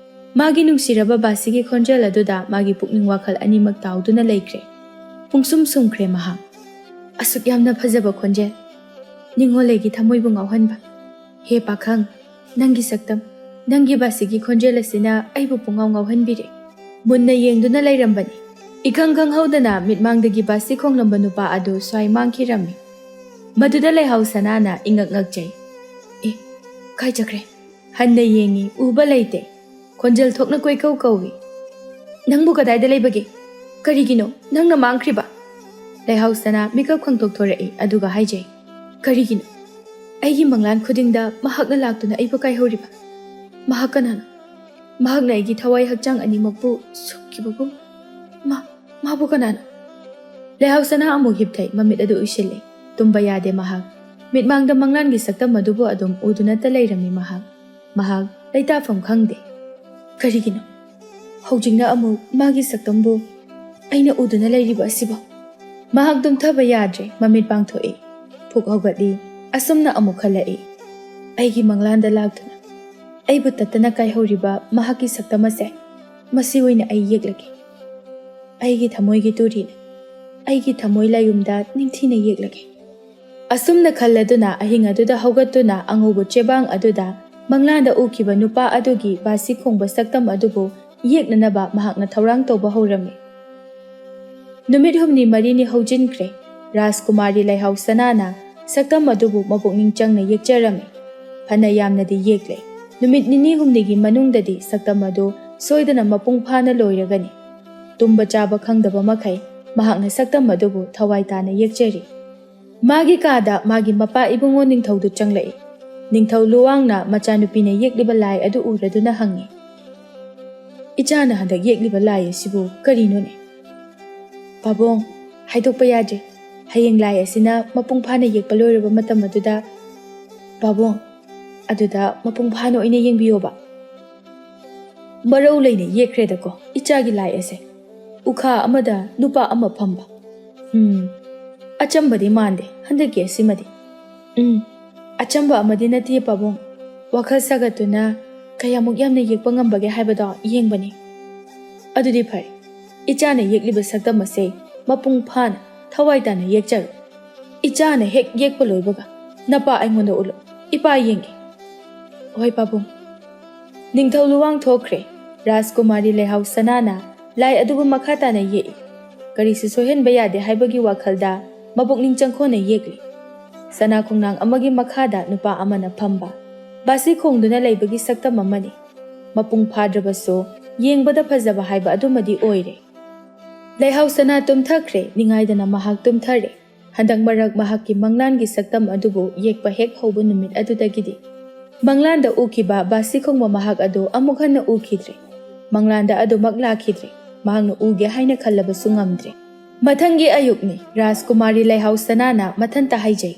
ꯃꯥꯒꯤ ꯅꯨꯡꯁꯤꯔꯕ ꯕꯥꯁꯤꯒꯤ ꯈꯣꯟꯖꯦꯜ ꯑꯗꯨꯗ ꯃꯥꯒꯤ ꯄꯨꯛꯅꯤꯡ ꯋꯥꯈꯜ ꯑꯅꯤꯃꯛ ꯇꯥꯎꯗꯨꯅ ꯂꯩꯈ꯭ꯔꯦ꯫ ꯄꯨꯡꯁꯨꯝ ꯁꯨꯝꯈ꯭ꯔꯦ ꯃꯍꯥꯛ꯫ ꯑꯁꯨꯛ ꯌꯥꯝꯅ ꯐꯖꯕ ꯈꯣꯟꯖꯦꯜ, ꯅꯤꯡꯉꯣꯜ ꯑꯩꯒꯤ ꯊꯃꯣꯏꯕꯨ ꯉꯥꯎꯍꯟꯕ꯫ ꯍꯦ ꯄꯥꯈꯪ, ꯅꯪꯒꯤ ꯁꯛꯇꯝ, ꯅꯪꯒꯤ ꯕꯥꯁꯤꯒꯤ ꯈꯣꯟꯖꯦꯜ ꯑꯁꯤꯅ ꯑꯩꯕꯨ ꯄꯨꯡꯉꯥꯎ ꯉꯥꯎꯍꯟꯕꯤꯔꯦ꯫ ꯃꯨꯟꯅ ꯌꯦꯡꯗꯨꯅ ꯂꯩꯔꯝꯕꯅꯤ꯫ ꯏꯈꯪ ꯈꯪꯍꯧꯗꯅ ꯃꯤꯠꯃꯥꯡꯗꯒꯤ ꯕꯥꯁꯤ ꯈꯣꯡꯂꯝꯕ ꯅꯨꯄꯥ ꯑꯗꯨ ꯁ꯭ꯋꯥꯏ ꯃꯥꯡꯈꯤꯔꯝꯃꯤ꯫ ꯃꯗꯨꯗ ꯂꯩꯍꯥꯎ ꯁꯅꯥꯅ ꯏꯉꯛ ꯉꯛꯆꯩ꯫ "ꯑꯦ, ꯀꯥꯏ ꯆꯠꯈ꯭ꯔꯦ?" ꯍꯟꯅ ꯌꯦꯡꯉꯤ, ꯎꯕ ꯂꯩꯇꯦ꯫ ꯈꯣꯟꯖꯦꯜ ꯊꯣꯛꯅ ꯀꯣꯏꯀꯧ ꯀꯧꯏ꯫ "ꯅꯪꯕꯨ ꯀꯗꯥꯏꯗ ꯂꯩꯕꯒꯦ? ꯀꯔꯤꯒꯤꯅꯣ ꯅꯪꯅ ꯃꯥꯡꯈ꯭ꯔꯤꯕ?" ꯂꯩꯍꯥꯎ ꯁꯅꯥ ꯃꯤꯀꯞ ꯈꯪꯇꯣꯛ ꯊꯣꯔꯛꯏ, ꯑꯗꯨꯒ ꯍꯥꯏꯖꯩ, "ꯀꯔꯤꯒꯤꯅꯣ ꯑꯩꯒꯤ ꯃꯪꯂꯥꯟ ꯈꯨꯗꯤꯡꯗ ꯃꯍꯥꯛꯅ ꯂꯥꯛꯇꯨꯅ ꯑꯩꯕꯨ ꯀꯥꯏꯍꯧꯔꯤꯕ? ꯃꯍꯥꯛ ꯀꯅꯥꯅꯣ? ꯃꯍꯥꯛꯅ ꯑꯩꯒꯤ ꯊꯋꯥꯏ ꯍꯛꯆꯥꯡ ꯑꯅꯤꯃꯛꯄꯨ ꯁꯨꯞꯈꯤꯕꯒꯨꯝ꯫ ꯃꯥ, ꯃꯥꯕꯨ ꯀꯅꯥꯅꯣ?" ꯂꯩꯍꯥꯎ ꯁꯅꯥ ꯑꯃꯨꯛ ꯍꯤꯞꯊꯩ, ꯃꯃꯤꯠ ꯑꯗꯨ ꯎꯏꯁꯤꯜꯂꯤ꯫ ꯇꯨꯝꯕ ꯌꯥꯗꯦ ꯃꯍꯥꯛ꯫ ꯃꯤꯠꯃꯥꯡꯗ ꯃꯪꯂꯥꯟꯒꯤ ꯁꯛꯇꯝ ꯑꯗꯨꯕꯨ ꯑꯗꯨꯝ ꯎꯗꯨꯅꯇ ꯂꯩꯔꯝꯃꯤ ꯃꯍꯥꯛ꯫ ꯃꯍꯥꯛ ꯂꯩꯇꯥꯐꯝ ꯈꯪꯗꯦ꯫ "ꯀꯔꯤꯒꯤꯅꯣ ꯍꯧꯖꯤꯛꯅ ꯑꯃꯨꯛ ꯃꯥꯒꯤ ꯁꯛꯇꯝꯕꯨ ꯑꯩꯅ ꯎꯗꯨꯅ ꯂꯩꯔꯤꯕ ꯑꯁꯤꯕꯣ?" ꯃꯍꯥꯛ ꯇꯨꯝꯊꯕ ꯌꯥꯗ꯭ꯔꯦ, ꯃꯃꯤꯠ ꯄꯥꯡꯊꯣꯛꯏ꯫ ꯐꯨꯛ ꯍꯧꯒꯠꯂꯤ꯫ ꯑꯁꯨꯝꯅ ꯑꯃꯨꯛ ꯈꯜꯂꯛꯏ, "ꯑꯩꯒꯤ ꯃꯪꯂꯥꯟꯗ ꯂꯥꯛꯇꯨꯅ ꯑꯩꯕꯨ ꯇꯠꯇꯅ ꯀꯥꯏꯍꯧꯔꯤꯕ ꯃꯍꯥꯛꯀꯤ ꯁꯛꯇꯝ ꯑꯁꯦ, ꯃꯁꯤ ꯑꯣꯏꯅ ꯑꯩ ꯌꯦꯛꯂꯒꯦ꯫ ꯑꯩꯒꯤ ꯊꯃꯣꯏꯒꯤ ꯇꯨꯔꯤꯅ ꯑꯩꯒꯤ ꯊꯃꯣꯏ ꯂꯥꯏꯌꯨꯝꯗ ꯅꯤꯡꯊꯤꯅ ꯌꯦꯛꯂꯒꯦ꯫" ꯑꯁꯨꯝꯅ ꯈꯜꯂꯗꯨꯅ ꯑꯍꯤꯡ ꯑꯗꯨꯗ ꯍꯧꯒꯠꯇꯨꯅ ꯑꯉꯧꯕ ꯆꯦꯕꯥꯡ ꯑꯗꯨꯗ ꯃꯪꯂꯥꯟꯗ ꯎꯈꯤꯕ ꯅꯨꯄꯥ ꯑꯗꯨꯒꯤ ꯕꯥꯁꯤ ꯈꯣꯡꯕ ꯁꯛꯇꯝ ꯑꯗꯨꯕꯨ ꯌꯦꯛꯅꯅꯕ ꯃꯍꯥꯛꯅ ꯊꯧꯔꯥꯡ ꯇꯧꯕ ꯍꯧꯔꯝꯃꯤ꯫ ꯅꯨꯃꯤꯠ ꯍꯨꯝꯅꯤ ꯃꯔꯤꯅꯤ ꯍꯧꯖꯤꯟꯈ꯭ꯔꯦ꯫ ꯔꯥꯖꯀꯨꯃꯥꯔꯤ ꯂꯩꯍꯥꯎ ꯁꯅꯥꯅ ꯁꯛꯇꯝ ꯑꯗꯨꯕꯨ ꯃꯄꯨꯛꯅꯤꯡ ꯆꯪꯅ ꯌꯦꯛꯆꯔꯝꯃꯤ꯫ ꯐꯅ ꯌꯥꯝꯅꯗꯤ ꯌꯦꯛꯂꯦ꯫ ꯅꯨꯃꯤꯠ ꯅꯤꯅꯤ ꯍꯨꯝꯅꯤꯒꯤ ꯃꯅꯨꯡꯗꯗꯤ ꯁꯛꯇꯝ ꯑꯗꯨ ꯁꯣꯏꯗꯅ ꯃꯄꯨꯡ ꯐꯥꯅ ꯂꯣꯏꯔꯒꯅꯤ꯫ ꯇꯨꯝꯕ ꯆꯥꯕ ꯈꯪꯗꯕ ꯃꯈꯩ ꯃꯍꯥꯛꯅ ꯁꯛꯇꯝ ꯑꯗꯨꯕꯨ ꯊꯋꯥꯏ ꯇꯥꯅ ꯌꯦꯛꯆꯔꯤ꯫ ꯃꯥꯒꯤ ꯀꯥꯗ ꯃꯥꯒꯤ ꯃꯄꯥ ꯏꯕꯨꯡꯉꯣ ꯅꯤꯡꯊꯧꯗꯨ ꯆꯪꯂꯛꯏ꯫ ꯅꯤꯡꯊꯧ ꯂꯨꯋꯥꯡꯅ ꯃꯆꯥꯅꯨꯄꯤꯅ ꯌꯦꯛꯂꯤꯕ ꯂꯥꯏ ꯑꯗꯨ ꯎꯔꯗꯨꯅ ꯍꯪꯉꯤ, "ꯏꯆꯥꯅ ꯍꯟꯗꯛ ꯌꯦꯛꯂꯤꯕ ꯂꯥꯏ ꯑꯁꯤꯕꯨ ꯀꯔꯤꯅꯣꯅꯦ?" "ꯄꯥꯕꯨꯡ, ꯍꯥꯏꯗꯣꯛꯄ ꯌꯥꯗ꯭ꯔꯤ꯫ ꯍꯌꯦꯡ ꯂꯥꯏ ꯑꯁꯤꯅ ꯃꯄꯨꯡ ꯐꯥꯅ ꯌꯦꯛꯄ ꯂꯣꯏꯔꯕ ꯃꯇꯝ ꯑꯗꯨꯗ, ꯄꯥꯕꯨꯡ, ꯑꯗꯨꯗ ꯃꯄꯨꯡ ꯐꯥꯅ ꯑꯣꯏꯅ ꯌꯦꯡꯕꯤꯌꯣꯕ꯫ ꯃꯔꯧ ꯂꯩꯅ ꯌꯦꯛꯈ꯭ꯔꯦꯗꯀꯣ ꯏꯆꯥꯒꯤ ꯂꯥꯏ ꯑꯁꯦ꯫ ꯎꯈꯥ ꯑꯃꯗ ꯅꯨꯄꯥ ꯑꯃ ꯐꯝꯕ꯫ ꯎꯝ, ꯑꯆꯝꯕꯗꯤ ꯃꯥꯟꯗꯦ ꯍꯟꯗꯛꯀꯤ ꯑꯁꯤꯃꯗꯤ꯫ ꯎꯝ, ꯑꯆꯝꯕ ꯑꯃꯗꯤ ꯅꯠꯇꯦ ꯄꯥꯕꯨꯡ꯫ ꯋꯥꯈꯜ ꯁꯥꯒꯠꯇꯨꯅ ꯀꯌꯥꯃꯨꯛ ꯌꯥꯝꯅ ꯌꯦꯛꯄ ꯉꯝꯕꯒꯦ ꯍꯥꯏꯕꯗꯣ ꯌꯦꯡꯕꯅꯤ꯫ ꯑꯗꯨꯗꯤ ꯐꯔꯦ, ꯏꯆꯥꯅ ꯌꯦꯛꯂꯤꯕ ꯁꯛꯇꯝ ꯑꯁꯦ ꯃꯄꯨꯡ ꯐꯥꯅ ꯊꯋꯥꯏ ꯇꯥꯅ ꯌꯦꯛꯆꯔꯨ꯫ ꯏꯆꯥꯅ ꯍꯦꯛ ꯌꯦꯛꯄ ꯂꯣꯏꯕꯒ ꯅꯄꯥ ꯑꯩꯉꯣꯟꯗ ꯎꯠꯂꯨ, ꯏꯄꯥ ꯌꯦꯡꯒꯦ꯫ ꯍꯣꯏ ꯄꯥꯕꯨꯡ꯫ ꯅꯤꯡꯊꯧ ꯂꯨꯋꯥꯡ ꯊꯣꯛꯈ꯭ꯔꯦ꯫ ꯔꯥꯖꯀꯨꯃꯥꯔꯤ ꯂꯩꯍꯥꯎ ꯁꯅꯥꯅ ꯂꯥꯏ ꯑꯗꯨꯕꯨ ꯃꯈꯥ ꯇꯥꯅ ꯌꯦꯛꯏ꯫ ꯀꯔꯤꯁꯨ ꯁꯣꯏꯍꯟꯕ ꯌꯥꯗꯦ ꯍꯥꯏꯕꯒꯤ ꯋꯥꯈꯜꯗ ꯃꯄꯨꯛꯅꯤꯡ ꯆꯪꯈꯣꯅ ꯌꯦꯛꯂꯤ꯫ ꯁꯅꯥ ꯈꯣꯡꯅꯥꯡ ꯑꯃꯒꯤ ꯃꯈꯥꯗ ꯅꯨꯄꯥ ꯑꯃꯅ ꯐꯝꯕ, ꯕꯥꯁꯤ ꯈꯣꯡꯗꯨꯅ ꯂꯩꯕꯒꯤ ꯁꯛꯇꯝ ꯑꯃꯅꯤ꯫ ꯃꯄꯨꯡ ꯐꯥꯗ꯭ꯔꯕꯁꯨ ꯌꯦꯡꯕꯗ ꯐꯖꯕ ꯍꯥꯏꯕ ꯑꯗꯨꯃꯗꯤ ꯑꯣꯏꯔꯦ꯫ ꯂꯩꯍꯥꯎ ꯁꯅꯥ ꯇꯨꯝꯊꯈ꯭ꯔꯦ, ꯅꯤꯡꯉꯥꯏꯗꯅ ꯃꯍꯥꯛ ꯇꯨꯝꯊꯔꯦ꯫ ꯍꯟꯗꯛ ꯃꯔꯛ ꯃꯍꯥꯛꯀꯤ ꯃꯪꯂꯥꯟꯒꯤ ꯁꯛꯇꯝ ꯑꯗꯨꯕꯨ ꯌꯦꯛꯄ ꯍꯦꯛ ꯍꯧꯕ ꯅꯨꯃꯤꯠ ꯑꯗꯨꯗꯒꯤꯗꯤ ꯃꯪꯂꯥꯟꯗ ꯎꯈꯤꯕ ꯕꯥꯁꯤ ꯈꯣꯡꯕ ꯃꯍꯥꯛ ꯑꯗꯨ ꯑꯃꯨꯛ ꯍꯟꯅ ꯎꯈꯤꯗ꯭ꯔꯦ꯫ ꯃꯪꯂꯥꯟꯗ ꯑꯗꯨꯃꯛ ꯂꯥꯛꯈꯤꯗ꯭ꯔꯦ꯫ ꯃꯍꯥꯛꯅ ꯎꯒꯦ ꯍꯥꯏꯅ ꯈꯜꯂꯕꯁꯨ ꯉꯝꯗ꯭ꯔꯦ꯫ ꯃꯊꯪꯒꯤ ꯑꯌꯨꯛꯅꯤ꯫ ꯔꯥꯖꯀꯨꯃꯥꯔꯤ ꯂꯩꯍꯥꯎ ꯁꯅꯥꯅ ꯃꯊꯟꯇ ꯍꯥꯏꯖꯩ,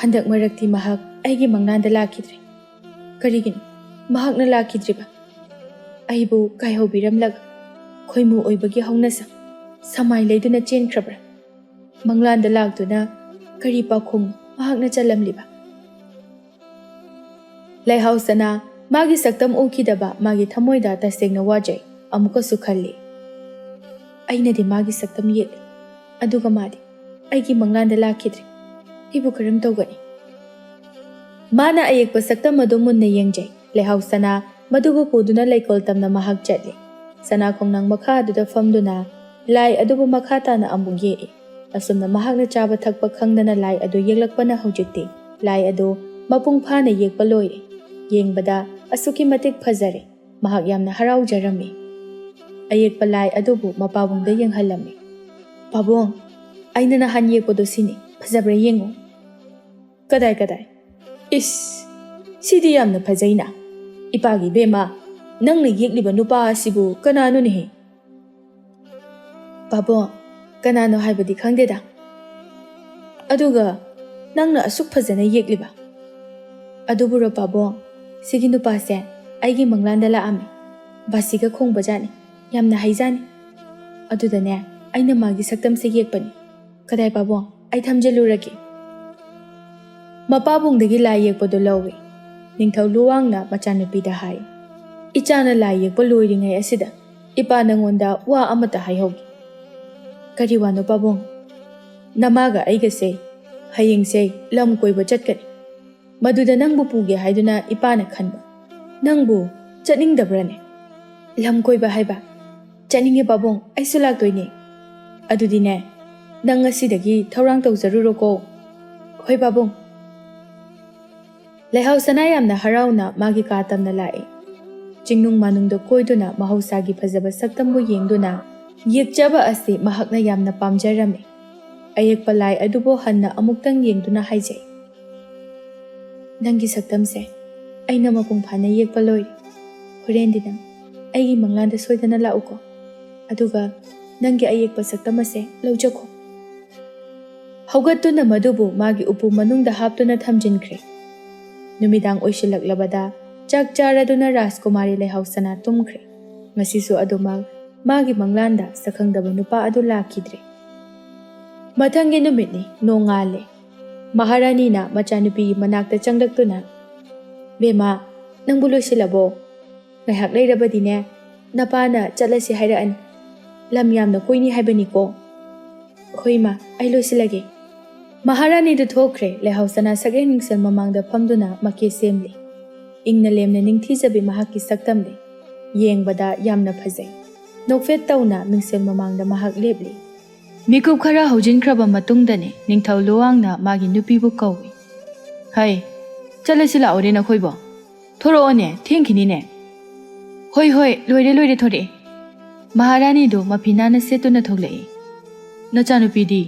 "ꯍꯟꯗꯛ ꯃꯔꯛꯇꯤ ꯃꯍꯥꯛ ꯑꯩꯒꯤ ꯃꯪꯂꯥꯟꯗ ꯂꯥꯛꯈꯤꯗ꯭ꯔꯦ꯫ ꯀꯔꯤꯒꯤꯅꯣ ꯃꯍꯥꯛꯅ ꯂꯥꯛꯈꯤꯗ꯭ꯔꯤꯕ? ꯑꯩꯕꯨ ꯀꯥꯏꯍꯧꯕꯤꯔꯝꯂꯒ ꯈꯣꯏꯃꯨ ꯑꯣꯏꯕꯒꯤ ꯍꯧꯅꯁꯥ ꯁꯃꯥꯏ ꯂꯩꯗꯨꯅ ꯆꯦꯟꯈ꯭ꯔꯕ꯭ꯔꯥ? ꯃꯪꯂꯥꯟꯗ ꯂꯥꯛꯇꯨꯅ ꯀꯔꯤ ꯄꯥꯎꯈꯨꯝ ꯃꯍꯥꯛꯅ ꯆꯜꯂꯝꯂꯤꯕ?" ꯂꯩꯍꯥꯎ ꯁꯅꯥ ꯃꯥꯒꯤ ꯁꯛꯇꯝ ꯎꯈꯤꯗꯕ ꯃꯥꯒꯤ ꯊꯃꯣꯏꯗ ꯇꯁꯦꯡꯅ ꯋꯥꯖꯩ꯫ ꯑꯃꯨꯛꯀꯁꯨ ꯈꯜꯂꯤ, "ꯑꯩꯅꯗꯤ ꯃꯥꯒꯤ ꯁꯛꯇꯝ ꯌꯦꯛꯂꯤ, ꯑꯗꯨꯒ ꯃꯥꯗꯤ ꯑꯩꯒꯤ ꯃꯪꯂꯥꯟꯗ ꯂꯥꯛꯈꯤꯗ꯭ꯔꯦ꯫ ꯑꯩꯕꯨ ꯀꯔꯝ ꯇꯧꯒꯅꯤ?" ꯃꯥꯅ ꯑꯌꯦꯛꯄ ꯁꯛꯇꯝ ꯑꯗꯨ ꯃꯨꯟꯅ ꯌꯦꯡꯖꯩ꯫ ꯂꯩꯍꯥꯎ ꯁꯅꯥ ꯃꯗꯨꯕꯨ ꯄꯨꯗꯨꯅ ꯂꯩꯀꯣꯜ ꯇꯝꯅ ꯃꯍꯥꯛ ꯆꯠꯂꯤ꯫ ꯁꯅꯥ ꯈꯣꯡꯅꯥꯡ ꯃꯈꯥ ꯑꯗꯨꯗ ꯐꯝꯗꯨꯅ ꯂꯥꯏ ꯑꯗꯨꯕꯨ ꯃꯈꯥ ꯇꯥꯅ ꯑꯃꯨꯛ ꯌꯦꯛꯏ꯫ ꯑꯁꯨꯝꯅ ꯃꯍꯥꯛꯅ ꯆꯥꯕ ꯊꯛꯄ ꯈꯪꯗꯅ ꯂꯥꯏ ꯑꯗꯨ ꯌꯦꯛꯂꯛꯄꯅ ꯍꯧꯖꯤꯛꯇꯤ ꯂꯥꯏ ꯑꯗꯨ ꯃꯄꯨꯡ ꯐꯥꯅ ꯌꯦꯛꯄ ꯂꯣꯏꯔꯦ꯫ ꯌꯦꯡꯕꯗ ꯑꯁꯨꯛꯀꯤ ꯃꯇꯤꯛ ꯐꯖꯔꯦ꯫ ꯃꯍꯥꯛ ꯌꯥꯝꯅ ꯍꯔꯥꯎꯖꯔꯝꯃꯤ꯫ ꯑꯌꯦꯛꯄ ꯂꯥꯏ ꯑꯗꯨꯕꯨ ꯃꯄꯥꯕꯨꯡꯗ ꯌꯦꯡꯍꯜꯂꯝꯃꯤ꯫ "ꯄꯥꯕꯨꯡ, ꯑꯩꯅ ꯅꯍꯥꯟ ꯌꯦꯛꯄꯗꯣ ꯁꯤꯅꯤ, ꯐꯖꯕ꯭ꯔꯥ ꯌꯦꯡꯉꯨ꯫" "ꯀꯗꯥꯏ, ꯀꯗꯥꯏ? ꯏꯁ, ꯁꯤꯗꯤ ꯌꯥꯝꯅ ꯐꯖꯩꯅ꯫ ꯏꯄꯥꯒꯤ ꯏꯕꯦꯝꯃ, ꯅꯪꯅ ꯌꯦꯛꯂꯤꯕ ꯅꯨꯄꯥ ꯑꯁꯤꯕꯨ ꯀꯅꯥꯅꯣꯅꯦꯍꯦ?" "ꯄꯥꯕꯨꯡ, ꯀꯅꯥꯅꯣ ꯍꯥꯏꯕꯗꯤ ꯈꯪꯗꯦꯗ꯫ ꯑꯗꯨꯒ ꯅꯪꯅ ꯑꯁꯨꯛ ꯐꯖꯅ ꯌꯦꯛꯂꯤꯕ? ꯑꯗꯨꯕꯨꯔꯣ ꯄꯥꯕꯨꯡ, ꯁꯤꯒꯤ ꯅꯨꯄꯥꯁꯦ ꯑꯩꯒꯤ ꯃꯪꯂꯥꯟꯗ ꯂꯥꯛꯑꯝꯃꯤ꯫ ꯕꯥꯁꯤꯒ ꯈꯣꯡꯕꯖꯥꯠꯅꯤ, ꯌꯥꯝꯅ ꯍꯩꯖꯥꯠꯅꯤ꯫ ꯑꯗꯨꯗꯅꯦ, ꯑꯩꯅ ꯃꯥꯒꯤ ꯁꯛꯇꯝꯁꯦ ꯌꯦꯛꯄꯅꯤ꯫ ꯀꯗꯥꯏ ꯄꯥꯕꯨꯡ, ꯑꯩ ꯊꯝꯖꯤꯜꯂꯨꯔꯒꯦ꯫ ꯃꯄꯥꯕꯨꯡꯗꯒꯤ ꯂꯥꯏ ꯌꯦꯛꯄꯗꯨ ꯂꯧꯏ꯫ ꯅꯤꯡꯊꯧ ꯂꯨꯋꯥꯡꯅ ꯃꯆꯥꯅꯨꯄꯤꯗ ꯍꯥꯏ, "ꯏꯆꯥꯅ ꯂꯥꯏ ꯌꯦꯛꯄ ꯂꯣꯏꯔꯤꯉꯩ ꯑꯁꯤꯗ ꯏꯄꯥ ꯅꯉꯣꯟꯗ ꯋꯥ ꯑꯃꯇ ꯍꯥꯏꯍꯧꯒꯦ꯫" "ꯀꯔꯤ ꯋꯥꯅꯣ ꯄꯥꯕꯨꯡ?" "ꯅꯃꯥꯒ ꯑꯩꯒꯁꯦ ꯍꯌꯦꯡꯁꯦ ꯂꯝ ꯀꯣꯏꯕ ꯆꯠꯀꯅꯤ꯫ ꯃꯗꯨꯗ ꯅꯪꯕꯨ ꯄꯨꯒꯦ ꯍꯥꯏꯗꯨꯅ ꯏꯄꯥꯅ ꯈꯟꯕ꯫ ꯅꯪꯕꯨ ꯆꯠꯅꯤꯡꯗꯕ꯭ꯔꯥꯅꯦ?" "ꯂꯝ ꯀꯣꯏꯕ ꯍꯥꯏꯕ? ꯆꯠꯅꯤꯡꯉꯦ ꯄꯥꯕꯨꯡ, ꯑꯩꯁꯨ ꯂꯥꯛꯇꯣꯏꯅꯦ꯫" "ꯑꯗꯨꯗꯤꯅꯦ, ꯅꯪ ꯉꯁꯤꯗꯒꯤ ꯊꯧꯔꯥꯡ ꯇꯧꯖꯔꯨꯔꯣꯀꯣ꯫" "ꯍꯣꯏ ꯄꯥꯕꯨꯡ꯫" ꯂꯩꯍꯥꯎ ꯁꯅꯥ ꯌꯥꯝꯅ ꯍꯔꯥꯎꯅ ꯃꯥꯒꯤ ꯀꯥ ꯇꯝꯅ ꯂꯥꯛꯏ꯫ ꯆꯤꯡꯅꯨꯡ ꯃꯥꯅꯨꯡꯗ ꯀꯣꯏꯗꯨꯅ ꯃꯍꯧꯁꯥꯒꯤ ꯐꯖꯕ ꯁꯛꯇꯝꯕꯨ ꯌꯦꯡꯗꯨꯅ, ꯌꯦꯛꯆꯕ ꯑꯁꯤ ꯃꯍꯥꯛꯅ ꯌꯥꯝꯅ ꯄꯥꯝꯖꯔꯝꯃꯤ꯫ ꯑꯌꯦꯛꯄ ꯂꯥꯏ ꯑꯗꯨꯕꯨ ꯍꯟꯅ ꯑꯃꯨꯛꯇꯪ ꯌꯦꯡꯗꯨꯅ ꯍꯥꯏꯖꯩ, "ꯅꯪꯒꯤ ꯁꯛꯇꯝꯁꯦ ꯑꯩꯅ ꯃꯄꯨꯡ ꯐꯥꯅ ꯌꯦꯛꯄ ꯂꯣꯏꯔꯦ꯫ ꯍꯣꯔꯦꯟꯗꯤ ꯅꯪ ꯑꯩꯒꯤ ꯃꯪꯂꯥꯟꯗ ꯁꯣꯏꯗꯅ ꯂꯥꯛꯎꯀꯣ꯫ ꯑꯗꯨꯒ ꯅꯪꯒꯤ ꯑꯌꯦꯛꯄ ꯁꯛꯇꯝ ꯑꯁꯦ ꯂꯧꯖꯈꯣ꯫" ꯍꯧꯒꯠꯇꯨꯅ ꯃꯗꯨꯕꯨ ꯃꯥꯒꯤ ꯎꯄꯨ ꯃꯅꯨꯡꯗ ꯍꯥꯞꯇꯨꯅ ꯊꯝꯖꯤꯟꯈ꯭ꯔꯦ꯫ ꯅꯨꯃꯤꯗꯥꯡ ꯑꯣꯏꯁꯤꯜꯂꯛꯂꯕꯗ ꯆꯥꯛ ꯆꯥꯔꯗꯨꯅ ꯔꯥꯖꯀꯨꯃꯥꯔꯤ ꯂꯩꯍꯥꯎ ꯁꯅꯥ ꯇꯨꯝꯈ꯭ꯔꯦ꯫ ꯉꯁꯤꯁꯨ ꯑꯗꯨꯃꯛ ꯃꯥꯒꯤ ꯃꯪꯂꯥꯟꯗ ꯁꯛꯈꯪꯗꯕ ꯅꯨꯄꯥ ꯑꯗꯨ ꯂꯥꯛꯈꯤꯗ꯭ꯔꯦ꯫ ꯃꯊꯪꯒꯤ ꯅꯨꯃꯤꯠꯅꯤ, ꯅꯣꯡꯉꯥꯜꯂꯦ꯫ ꯃꯍꯥꯔꯥꯅꯤꯅ ꯃꯆꯥꯅꯨꯄꯤꯒꯤ ꯃꯅꯥꯛꯇ ꯆꯪꯂꯛꯇꯨꯅ, "ꯕꯦꯝꯃ, ꯅꯪꯕꯨ ꯂꯣꯏꯁꯤꯜꯂꯕꯣ? ꯉꯥꯏꯍꯥꯛ ꯂꯩꯔꯕꯗꯤꯅꯦ, ꯅꯄꯥꯅ ꯆꯠꯂꯁꯤ ꯍꯥꯏꯔꯛꯑꯅꯤ꯫ ꯂꯝ ꯌꯥꯝꯅ ꯀꯣꯏꯅꯤ ꯍꯥꯏꯕꯅꯤꯀꯣ꯫" "ꯍꯣꯏ ꯏꯃꯥ, ꯑꯩ ꯂꯣꯏꯁꯤꯜꯂꯒꯦ꯫" ꯃꯍꯥꯔꯥꯅꯤꯗꯨ ꯊꯣꯛꯈ꯭ꯔꯦ꯫ ꯂꯩꯍꯥꯎ ꯁꯅꯥ ꯁꯛꯍꯦꯟ ꯃꯤꯡꯁꯦꯜ ꯃꯃꯥꯡꯗ ꯐꯝꯗꯨꯅ ꯃꯀꯦ ꯁꯦꯝꯂꯤ꯫ ꯏꯪꯅ ꯂꯦꯝꯅ ꯅꯤꯡꯊꯤꯖꯕꯤ ꯃꯍꯥꯛꯀꯤ ꯁꯛꯇꯝꯅꯤ꯫ ꯌꯦꯡꯕꯗ ꯌꯥꯝꯅ ꯐꯖꯩ꯫ ꯅꯣꯛꯐꯦꯠ ꯇꯧꯅ ꯃꯤꯡꯁꯦꯜ ꯃꯃꯥꯡꯗ ꯃꯍꯥꯛ ꯂꯦꯞꯂꯤ꯫ ꯃꯤꯀꯨꯞ ꯈꯔ ꯍꯧꯖꯤꯟꯈ꯭ꯔꯕ ꯃꯇꯨꯡꯗꯅꯤ ꯅꯤꯡꯊꯧ ꯂꯨꯋꯥꯡꯅ ꯃꯥꯒꯤ ꯅꯨꯄꯤꯕꯨ ꯀꯧꯏ꯫ "ꯍꯩ, ꯆꯠꯂꯁꯤ ꯂꯥꯛꯑꯣꯅꯦ ꯅꯈꯣꯏꯕꯣ꯫ ꯊꯣꯔꯛꯑꯣꯅꯦ, ꯊꯦꯡꯈꯤꯅꯤꯅꯦ꯫" "ꯍꯣꯏ, ꯍꯣꯏ, ꯂꯣꯏꯔꯦ, ꯂꯣꯏꯔꯦ, ꯊꯣꯔꯛꯑꯦ꯫" ꯃꯍꯥꯔꯥꯅꯤꯗꯨ ꯃꯐꯤ ꯅꯥꯟꯅ ꯁꯦꯠꯇꯨꯅ ꯊꯣꯛꯂꯛꯏ꯫ "ꯅꯆꯥꯅꯨꯄꯤꯗꯤ?"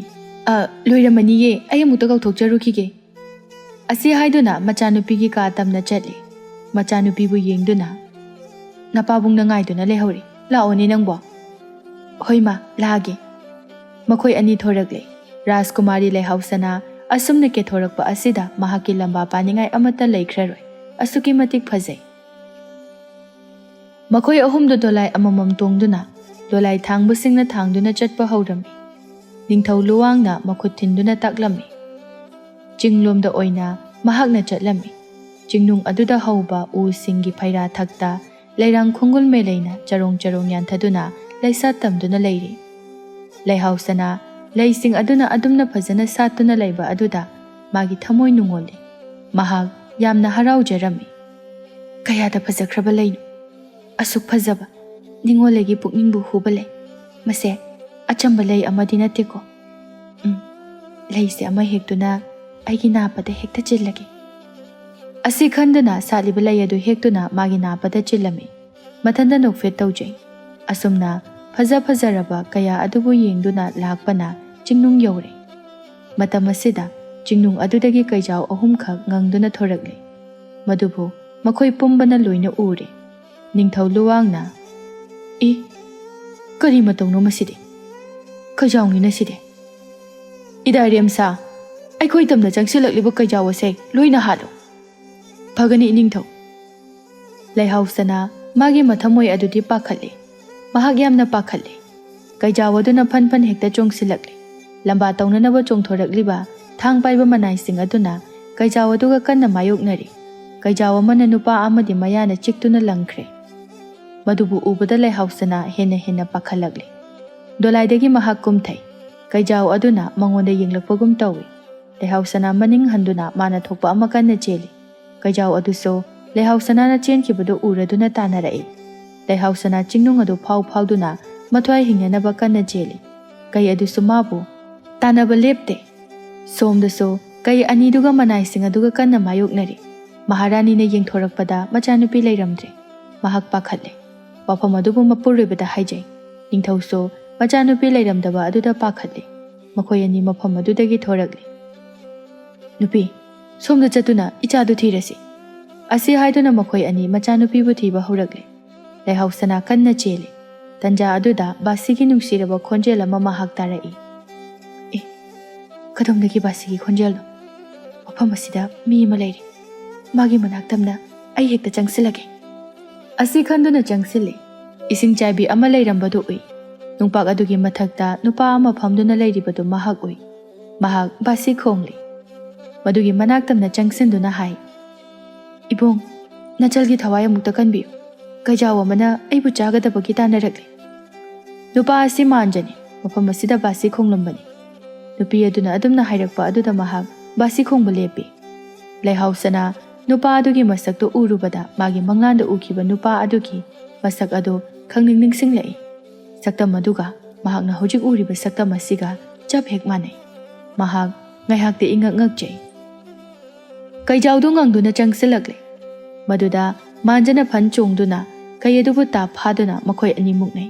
"ꯑ, ꯂꯣꯏꯔꯝꯃꯅꯤꯌꯦ, ꯑꯩ ꯑꯃꯨꯛꯇ ꯀꯧꯊꯣꯛꯆꯔꯨꯈꯤꯒꯦ꯫" ꯑꯁꯤ ꯍꯥꯏꯗꯨꯅ ꯃꯆꯥꯅꯨꯄꯤꯒꯤ ꯀꯥ ꯇꯝꯅ ꯆꯠꯂꯤ꯫ ꯃꯆꯥꯅꯨꯄꯤꯕꯨ ꯌꯦꯡꯗꯨꯅ, "ꯅꯄꯥꯕꯨꯡꯅ ꯉꯥꯏꯗꯨꯅ ꯂꯩꯍꯧꯔꯤ, ꯂꯥꯛꯑꯣꯅꯦ ꯅꯪꯕꯣ꯫" "ꯍꯣꯏ ꯃꯥ, ꯂꯥꯛꯑꯒꯦ꯫" ꯃꯈꯣꯏ ꯑꯅꯤ ꯊꯣꯔꯛꯂꯦ꯫ ꯔꯥꯖꯀꯨꯃꯥꯔꯤ ꯂꯩꯍꯥꯎ ꯁꯅꯥ ꯑꯁꯨꯝꯅ ꯀꯦꯊꯣꯔꯛꯄ ꯑꯁꯤꯗ ꯃꯍꯥꯛꯀꯤ ꯂꯝꯕꯥ ꯄꯥꯅꯤꯡꯉꯥꯏ ꯑꯃꯠꯇ ꯂꯩꯈ꯭ꯔꯔꯣꯏ꯫ ꯑꯁꯨꯛꯀꯤ ꯃꯇꯤꯛ ꯐꯖꯩ꯫ ꯃꯈꯣꯏ ꯑꯍꯨꯝꯗꯨ ꯗꯣꯂꯥꯏ ꯑꯃꯃꯝ ꯇꯣꯡꯗꯨꯅ ꯗꯣꯂꯥꯏ ꯊꯥꯡꯕꯁꯤꯡꯅ ꯊꯥꯡꯗꯨꯅ ꯆꯠꯄ ꯍꯧꯔꯝꯃꯤ꯫ ꯅꯤꯡꯊꯧ ꯂꯨꯋꯥꯡꯅ ꯃꯈꯨꯠ ꯊꯤꯟꯗꯨꯅ ꯇꯥꯛꯂꯝꯃꯤ꯫ ꯆꯤꯡꯂꯣꯝꯗ ꯑꯣꯏꯅ ꯃꯍꯥꯛꯅ ꯆꯠꯂꯝꯃꯤ꯫ ꯆꯤꯡꯅꯨꯡ ꯑꯗꯨꯗ ꯍꯧꯕ ꯎꯁꯤꯡꯒꯤ ꯐꯩꯔꯥ ꯊꯛꯇ ꯂꯩꯔꯥꯡ ꯈꯣꯡꯒꯨꯜ ꯃꯦꯂꯩꯅ ꯆꯔꯣꯡ ꯆꯔꯣꯡ ꯌꯥꯟꯊꯗꯨꯅ ꯂꯩꯁꯥꯠ ꯇꯝꯗꯨꯅ ꯂꯩꯔꯤ꯫ ꯂꯩꯍꯥꯎ ꯁꯅꯥ ꯂꯩꯁꯤꯡ ꯑꯗꯨꯅ ꯑꯗꯨꯝꯅ ꯐꯖꯅ ꯁꯥꯠꯇꯨꯅ ꯂꯩꯕ ꯑꯗꯨꯗ ꯃꯥꯒꯤ ꯊꯃꯣꯏ ꯅꯨꯡꯉꯣꯜꯂꯤ꯫ ꯃꯍꯥꯛ ꯌꯥꯝꯅ ꯍꯔꯥꯎꯖꯔꯝꯃꯤ꯫ "ꯀꯌꯥꯗ ꯐꯖꯈ꯭ꯔꯕ ꯂꯩꯅꯣ! ꯑꯁꯨꯛ ꯐꯖꯕ, ꯅꯤꯡꯉꯣꯜꯂꯩꯒꯤ ꯄꯨꯛꯅꯤꯡꯕꯨ ꯍꯨꯕ ꯂꯩ꯫ ꯃꯁꯦ ꯑꯆꯝꯕ ꯂꯩ ꯑꯃꯗꯤ ꯅꯠꯇꯦꯀꯣ꯫ ꯎꯝ, ꯂꯩꯁꯦ ꯑꯃ ꯍꯦꯛꯇꯨꯅ ꯑꯩꯒꯤ ꯅꯥꯄꯗ ꯍꯦꯛꯇ ꯆꯤꯜꯂꯒꯦ"꯫ ꯑꯁꯤ ꯈꯟꯗꯨꯅ ꯁꯥꯠꯂꯤꯕ ꯂꯩ ꯑꯗꯨ ꯍꯦꯛꯇꯨꯅ ꯃꯥꯒꯤ ꯅꯥꯄꯗ ꯆꯤꯜꯂꯝꯃꯤ꯫ ꯃꯊꯟꯇ ꯅꯣꯛꯐꯦꯠ ꯇꯧꯖꯩ꯫ ꯑꯁꯨꯝꯅ ꯐꯖ ꯐꯖꯔꯕ ꯀꯌꯥ ꯑꯗꯨꯕꯨ ꯌꯦꯡꯗꯨꯅ ꯂꯥꯛꯄꯅ ꯆꯤꯡꯅꯨꯡ ꯌꯧꯔꯦ꯫ ꯃꯇꯝ ꯑꯁꯤꯗ ꯆꯤꯡꯅꯨꯡ ꯑꯗꯨꯗꯒꯤ ꯀꯩꯖꯥꯎ ꯑꯍꯨꯝꯈꯛ ꯉꯪꯗꯨꯅ ꯊꯣꯔꯛꯂꯦ꯫ ꯃꯗꯨꯕꯨ ꯃꯈꯣꯏ ꯄꯨꯝꯕꯅ ꯂꯣꯏꯅ ꯎꯔꯦ꯫ ꯅꯤꯡꯊꯧ ꯂꯨꯋꯥꯡꯅ, "ꯏ, ꯀꯔꯤ ꯃꯇꯧꯅꯣ ꯃꯁꯤꯗꯤ? ꯀꯩꯖꯥꯎꯅꯤꯅ ꯁꯤꯗꯤ꯫ ꯏꯗꯥ ꯏꯔꯦꯝꯁꯥ, ꯑꯩꯈꯣꯏ ꯇꯝꯅ ꯆꯪꯁꯤꯜꯂꯛꯂꯤꯕ ꯀꯩꯖꯥꯎ ꯑꯁꯦ ꯂꯣꯏꯅ ꯍꯥꯠꯂꯨ"꯫ "ꯐꯒꯅꯤ, ꯏꯅꯤꯡꯊꯧ"꯫ ꯂꯩꯍꯥꯎ ꯁꯅꯥ ꯃꯥꯒꯤ ꯃꯊꯃꯣꯏ ꯑꯗꯨꯗꯤ ꯄꯥꯈꯠꯂꯦ꯫ ꯃꯍꯥꯛ ꯌꯥꯝꯅ ꯄꯥꯈꯠꯂꯦ꯫ ꯀꯩꯖꯥꯎ ꯑꯗꯨꯅ ꯐꯟ ꯐꯟ ꯍꯦꯛꯇ ꯆꯣꯡꯁꯤꯜꯂꯛꯂꯦ꯫ ꯂꯝꯕꯥ ꯇꯧꯅꯅꯕ ꯆꯣꯡꯊꯣꯔꯛꯂꯤꯕ ꯊꯥꯡ ꯄꯥꯏꯕ ꯃꯅꯥꯏꯁꯤꯡ ꯑꯗꯨꯅ ꯀꯩꯖꯥꯎ ꯑꯗꯨꯒ ꯀꯟꯅ ꯃꯥꯌꯣꯛꯅꯔꯤ꯫ ꯀꯩꯖꯥꯎ ꯑꯃꯅ ꯅꯨꯄꯥ ꯑꯃꯗꯤ ꯃꯌꯥꯅ ꯆꯤꯛꯇꯨꯅ ꯂꯪꯈ꯭ꯔꯦ꯫ ꯃꯗꯨꯕꯨ ꯎꯕꯗ ꯂꯩꯍꯥꯎ ꯁꯅꯥ ꯍꯦꯟꯅ ꯍꯦꯟꯅ ꯄꯥꯈꯠꯂꯛꯂꯦ꯫ ꯗꯣꯂꯥꯏꯗꯒꯤ ꯃꯍꯥꯛ ꯀꯨꯝꯊꯩ꯫ ꯀꯩꯖꯥꯎ ꯑꯗꯨꯅ ꯃꯉꯣꯟꯗ ꯌꯦꯡꯂꯛꯄꯒꯨꯝ ꯇꯧꯏ꯫ ꯂꯩꯍꯥꯎ ꯁꯅꯥ ꯃꯅꯤꯡ ꯍꯟꯗꯨꯅ ꯃꯥꯅ ꯊꯣꯛꯄ ꯑꯃ ꯀꯟꯅ ꯆꯦꯜꯂꯤ꯫ ꯀꯩꯖꯥꯎ ꯑꯗꯨꯁꯨ ꯂꯩꯍꯥꯎ ꯁꯅꯥꯅ ꯆꯦꯟꯈꯤꯕꯗꯨ ꯎꯔꯗꯨꯅ ꯇꯥꯟꯅꯔꯛꯏ꯫ ꯂꯩꯍꯥꯎ ꯁꯅꯥ ꯆꯤꯡꯅꯨꯡ ꯑꯗꯨ ꯐꯥꯎ ꯐꯥꯎꯗꯨꯅ ꯃꯊ꯭ꯋꯥꯏ ꯍꯤꯡꯅꯅꯕ ꯀꯟꯅ ꯆꯦꯜꯂꯤ꯫ ꯀꯩ ꯑꯗꯨꯁꯨ ꯃꯥꯕꯨ ꯇꯥꯟꯅꯕ ꯂꯦꯞꯇꯦ꯫ ꯁꯣꯝꯗꯁꯨ ꯀꯩ ꯑꯅꯤꯗꯨꯒ ꯃꯅꯥꯏꯁꯤꯡ ꯑꯗꯨꯒ ꯀꯟꯅ ꯃꯥꯌꯣꯛꯅꯔꯤ꯫ ꯃꯍꯥꯔꯥꯅꯤꯅ ꯌꯦꯡꯊꯣꯔꯛꯄꯗ ꯃꯆꯥꯅꯨꯄꯤ ꯂꯩꯔꯝꯗ꯭ꯔꯦ꯫ ꯃꯍꯥꯛ ꯄꯥꯈꯠꯂꯦ꯫ ꯋꯥꯐꯝ ꯑꯗꯨꯕꯨ ꯃꯄꯨꯔꯣꯏꯕꯗ ꯍꯥꯏꯖꯩ꯫ ꯅꯤꯡꯊꯧꯁꯨ ꯃꯆꯥꯅꯨꯄꯤ ꯂꯩꯔꯝꯗꯕ ꯑꯗꯨꯗ ꯄꯥꯈꯠꯂꯦ꯫ ꯃꯈꯣꯏ ꯑꯅꯤ ꯃꯐꯝ ꯑꯗꯨꯗꯒꯤ ꯊꯣꯔꯛꯂꯦ꯫ "ꯅꯨꯄꯤ, ꯁꯣꯝꯗ ꯆꯠꯇꯨꯅ ꯏꯆꯥꯗꯨ ꯊꯤꯔꯁꯤ"꯫ ꯑꯁꯤ ꯍꯥꯏꯗꯨꯅ ꯃꯈꯣꯏ ꯑꯅꯤ ꯃꯆꯥꯅꯨꯄꯤꯕꯨ ꯊꯤꯕ ꯍꯧꯔꯛꯂꯦ꯫ ꯂꯩꯍꯥꯎ ꯁꯅꯥ ꯀꯟꯅ ꯆꯦꯜꯂꯤ꯫ ꯇꯟꯖꯥ ꯑꯗꯨꯗ ꯕꯥꯁꯤꯒꯤ ꯅꯨꯡꯁꯤꯔꯕ ꯈꯣꯟꯖꯦꯜ ꯑꯃ ꯃꯍꯥꯛ ꯇꯥꯔꯛꯏ꯫ "ꯑꯦ, ꯀꯗꯣꯝꯗꯒꯤ ꯕꯥꯁꯤꯒꯤ ꯈꯣꯟꯖꯦꯜꯅꯣ? ꯃꯐꯝ ꯑꯁꯤꯗ ꯃꯤ ꯑꯃ ꯂꯩꯔꯦ꯫ ꯃꯥꯒꯤ ꯃꯅꯥꯛ ꯇꯝꯅ ꯑꯩ ꯍꯦꯛꯇ ꯆꯪꯁꯤꯜꯂꯒꯦ"꯫ ꯑꯁꯤ ꯈꯟꯗꯨꯅ ꯆꯪꯁꯤꯜꯂꯤ꯫ ꯏꯁꯤꯡ ꯆꯥꯏꯕꯤ ꯑꯃ ꯂꯩꯔꯝꯕꯗꯨ ꯎꯏ꯫ ꯅꯨꯡꯄꯥꯛ ꯑꯗꯨꯒꯤ ꯃꯊꯛꯇ ꯅꯨꯄꯥ ꯑꯃ ꯐꯝꯗꯨꯅ ꯂꯩꯔꯤꯕꯗꯨ ꯃꯍꯥꯛ ꯎꯏ꯫ ꯃꯍꯥꯛ ꯕꯥꯁꯤ ꯈꯣꯡꯂꯤ꯫ ꯃꯗꯨꯒꯤ ꯃꯅꯥꯛ ꯇꯝꯅ ꯆꯪꯁꯤꯟꯗꯨꯅ ꯍꯥꯏ, "ꯏꯕꯨꯡ, ꯅꯆꯜꯒꯤ ꯊꯋꯥꯏ ꯑꯃꯨꯛꯇ ꯀꯟꯕꯤꯌꯨ꯫ ꯀꯩꯖꯥꯎ ꯑꯃꯅ ꯑꯩꯕꯨ ꯆꯥꯒꯗꯕꯒꯤ ꯇꯥꯟꯅꯔꯛꯂꯤ"꯫ ꯅꯨꯄꯥ ꯑꯁꯤ ꯃꯥꯟꯖꯅꯤ꯫ ꯃꯐꯝ ꯑꯁꯤꯗ ꯕꯥꯁꯤ ꯈꯣꯡꯂꯝꯕꯅꯤ꯫ ꯅꯨꯄꯤ ꯑꯗꯨꯅ ꯑꯗꯨꯝꯅ ꯍꯥꯏꯔꯛꯄ ꯑꯗꯨꯗ ꯃꯍꯥꯛ ꯕꯥꯁꯤ ꯈꯣꯡꯕ ꯂꯦꯞꯄꯤ꯫ ꯂꯩꯍꯥꯎ ꯁꯅꯥ ꯅꯨꯄꯥ ꯑꯗꯨꯒꯤ ꯃꯁꯛꯇꯨ ꯎꯔꯨꯕꯗ ꯃꯥꯒꯤ ꯃꯪꯂꯥꯟꯗ ꯎꯈꯤꯕ ꯅꯨꯄꯥ ꯑꯗꯨꯒꯤ ꯃꯁꯛ ꯑꯗꯨ ꯈꯪꯅꯤꯡ ꯅꯤꯡꯁꯤꯡꯂꯛꯏ꯫ ꯁꯛꯇꯝ ꯑꯗꯨꯒ ꯃꯍꯥꯛꯅ ꯍꯧꯖꯤꯛ ꯎꯔꯤꯕ ꯁꯛꯇꯝ ꯑꯁꯤꯒ ꯆꯞ ꯍꯦꯛ ꯃꯥꯟꯅꯩ꯫ ꯃꯍꯥꯛ ꯉꯥꯏꯍꯥꯛꯇꯤ ꯏꯉꯛ ꯉꯛꯆꯩ꯫ ꯀꯩꯖꯥꯎꯗꯨ ꯉꯪꯗꯨꯅ ꯆꯪꯁꯤꯜꯂꯛꯂꯦ꯫ ꯃꯗꯨꯗ ꯃꯥꯟꯖꯅ ꯐꯟ ꯆꯣꯡꯗꯨꯅ ꯀꯩ ꯑꯗꯨꯕꯨ ꯇꯥꯞ ꯐꯥꯗꯨꯅ ꯃꯈꯣꯏ ꯑꯅꯤ ꯃꯨꯛꯅꯩ꯫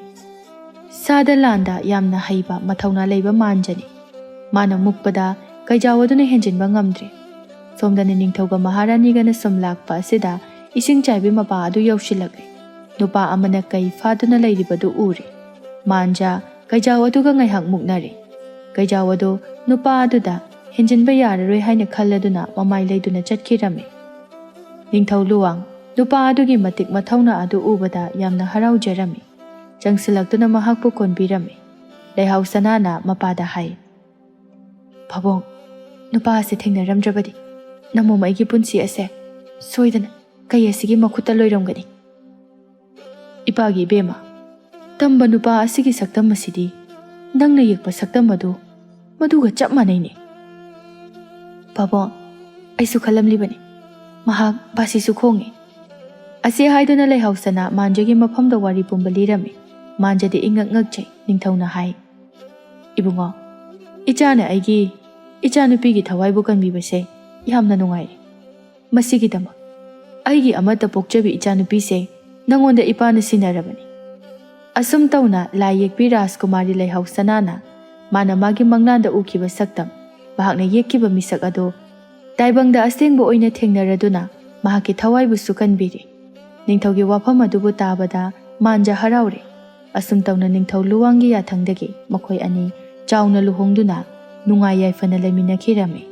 ꯁꯥꯗ ꯂꯥꯟꯗ ꯌꯥꯝꯅ ꯍꯩꯕ ꯃꯊꯧꯅꯥ ꯂꯩꯕ ꯃꯥꯟꯖꯅꯤ꯫ ꯃꯥꯅ ꯃꯨꯛꯄꯗ ꯀꯩꯖꯥꯎ ꯑꯗꯨꯅ ꯍꯦꯟꯖꯤꯟꯕ ꯉꯝꯗ꯭ꯔꯦ꯫ ꯁꯣꯝꯗꯅ ꯅꯤꯡꯊꯧꯒ ꯃꯍꯥꯔꯥꯅꯤꯒꯅ ꯁꯨꯝ ꯂꯥꯛꯄ ꯑꯁꯤꯗ ꯏꯁꯤꯡ ꯆꯥꯏꯕꯤ ꯃꯄꯥ ꯑꯗꯨ ꯌꯧꯁꯤꯜꯂꯛꯂꯦ꯫ ꯅꯨꯄꯥ ꯑꯃꯅ ꯀꯩ ꯐꯥꯗꯨꯅ ꯂꯩꯔꯤꯕꯗꯨ ꯎꯔꯦ꯫ ꯃꯥꯟꯖ ꯀꯩꯖꯥꯎ ꯑꯗꯨꯒ ꯉꯥꯏꯍꯥꯛ ꯃꯨꯛꯅꯔꯦ꯫ ꯀꯩꯖꯥꯎ ꯑꯗꯨ ꯅꯨꯄꯥ ꯑꯗꯨꯗ ꯍꯦꯟꯖꯤꯟꯕ ꯌꯥꯔꯔꯣꯏ ꯍꯥꯏꯅ ꯈꯜꯂꯗꯨꯅ ꯃꯃꯥꯏ ꯂꯩꯗꯨꯅ ꯆꯠꯈꯤꯔꯝꯃꯤ꯫ ꯅꯤꯡꯊꯧ ꯂꯨꯋꯥꯡ ꯅꯨꯄꯥ ꯑꯗꯨꯒꯤ ꯃꯇꯤꯛ ꯃꯊꯧꯅꯥ ꯑꯗꯨ ꯎꯕꯗ ꯌꯥꯝꯅ ꯍꯔꯥꯎꯖꯔꯝꯃꯤ꯫ ꯆꯪꯁꯤꯜꯂꯛꯇꯨꯅ ꯃꯍꯥꯛꯄꯨ ꯀꯣꯟꯕꯤꯔꯝꯃꯤ꯫ ꯂꯩꯍꯥꯎ ꯁꯅꯥꯅ ꯃꯄꯥꯗ ꯍꯥꯏ, "ꯄꯥꯕꯨꯡ, ꯅꯨꯄꯥ ꯑꯁꯤ ꯊꯦꯡꯅꯔꯝꯗ꯭ꯔꯕꯗꯤ ꯅꯃꯣꯝ ꯑꯩꯒꯤ ꯄꯨꯟꯁꯤ ꯑꯁꯦ ꯁꯣꯏꯗꯅ ꯀꯩ ꯑꯁꯤꯒꯤ ꯃꯈꯨꯠꯇ ꯂꯣꯏꯔꯝꯒꯅꯤ"꯫ "ꯏꯄꯥꯒꯤ ꯏꯕꯦꯝꯃ, ꯇꯝꯕ ꯅꯨꯄꯥ ꯑꯁꯤꯒꯤ ꯁꯛꯇꯝ ꯑꯁꯤꯗꯤ ꯅꯪꯅ ꯌꯦꯛꯄ ꯁꯛꯇꯝ ꯑꯗꯨ ꯃꯗꯨꯒ ꯆꯞ ꯃꯥꯟꯅꯩꯅꯦ"꯫ "ꯄꯥꯕꯨꯡ, ꯑꯩꯁꯨ ꯈꯜꯂꯝꯂꯤꯕꯅꯤ꯫ ꯃꯍꯥꯛ ꯕꯥꯁꯤꯁꯨ ꯈꯣꯡꯉꯤ"꯫ ꯑꯁꯤ ꯍꯥꯏꯗꯨꯅ ꯂꯩꯍꯥꯎ ꯁꯅꯥ ꯃꯥꯟꯖꯒꯤ ꯃꯐꯝꯗ ꯋꯥꯔꯤ ꯄꯨꯝꯕ ꯂꯤꯔꯝꯃꯤ꯫ ꯃꯥꯟꯖꯗꯤ ꯏꯉꯛ ꯉꯛꯆꯩ꯫ ꯅꯤꯡꯊꯧꯅ ꯍꯥꯏ, "ꯏꯕꯨꯡꯉꯣ, ꯏꯆꯥꯅ ꯑꯩꯒꯤ ꯏꯆꯥꯅꯨꯄꯤꯒꯤ ꯊꯋꯥꯏꯕꯨ ꯀꯟꯕꯤꯕꯁꯦ ꯌꯥꯝꯅ ꯅꯨꯡꯉꯥꯏꯔꯦ꯫ ꯃꯁꯤꯒꯤꯗꯃꯛ ꯑꯩꯒꯤ ꯑꯃꯠꯇ ꯄꯣꯛꯆꯕꯤ ꯏꯆꯥꯅꯨꯄꯤꯁꯦ ꯅꯉꯣꯟꯗ ꯏꯄꯥꯅ ꯁꯤꯟꯅꯔꯕꯅꯤ"꯫ ꯑꯁꯨꯝ ꯇꯧꯅ ꯂꯥꯏ ꯌꯦꯛꯄꯤ ꯔꯥꯖꯀꯨꯃꯥꯔꯤ ꯂꯩꯍꯥꯎ ꯁꯅꯥꯅ ꯃꯥꯅ ꯃꯥꯒꯤ ꯃꯪꯂꯥꯟꯗ ꯎꯈꯤꯕ ꯁꯛꯇꯝ, ꯃꯍꯥꯛꯅ ꯌꯦꯛꯈꯤꯕ ꯃꯤꯁꯛ ꯑꯗꯨ ꯇꯥꯏꯕꯪꯗ ꯑꯁꯦꯡꯕ ꯑꯣꯏꯅ ꯊꯦꯡꯅꯔꯗꯨꯅ ꯃꯍꯥꯛꯀꯤ ꯊꯋꯥꯏꯕꯨꯁꯨ ꯀꯟꯕꯤꯔꯤ꯫ ꯅꯤꯡꯊꯧꯒꯤ ꯋꯥꯐꯝ ꯑꯗꯨꯕꯨ ꯇꯥꯕꯗ ꯃꯥꯟꯖ ꯍꯔꯥꯎꯔꯦ꯫ ꯑꯁꯨꯝ ꯇꯧꯅ ꯅꯤꯡꯊꯧ ꯂꯨꯋꯥꯡꯒꯤ ꯌꯥꯊꯪꯗꯒꯤ ꯃꯈꯣꯏ ꯑꯅꯤ ꯆꯥꯎꯅ ꯂꯨꯍꯣꯡꯗꯨꯅ ꯅꯨꯡꯉꯥꯏ ꯌꯥꯏꯐꯅ ꯂꯩꯃꯤꯟꯅꯈꯤꯔꯝꯃꯤ꯫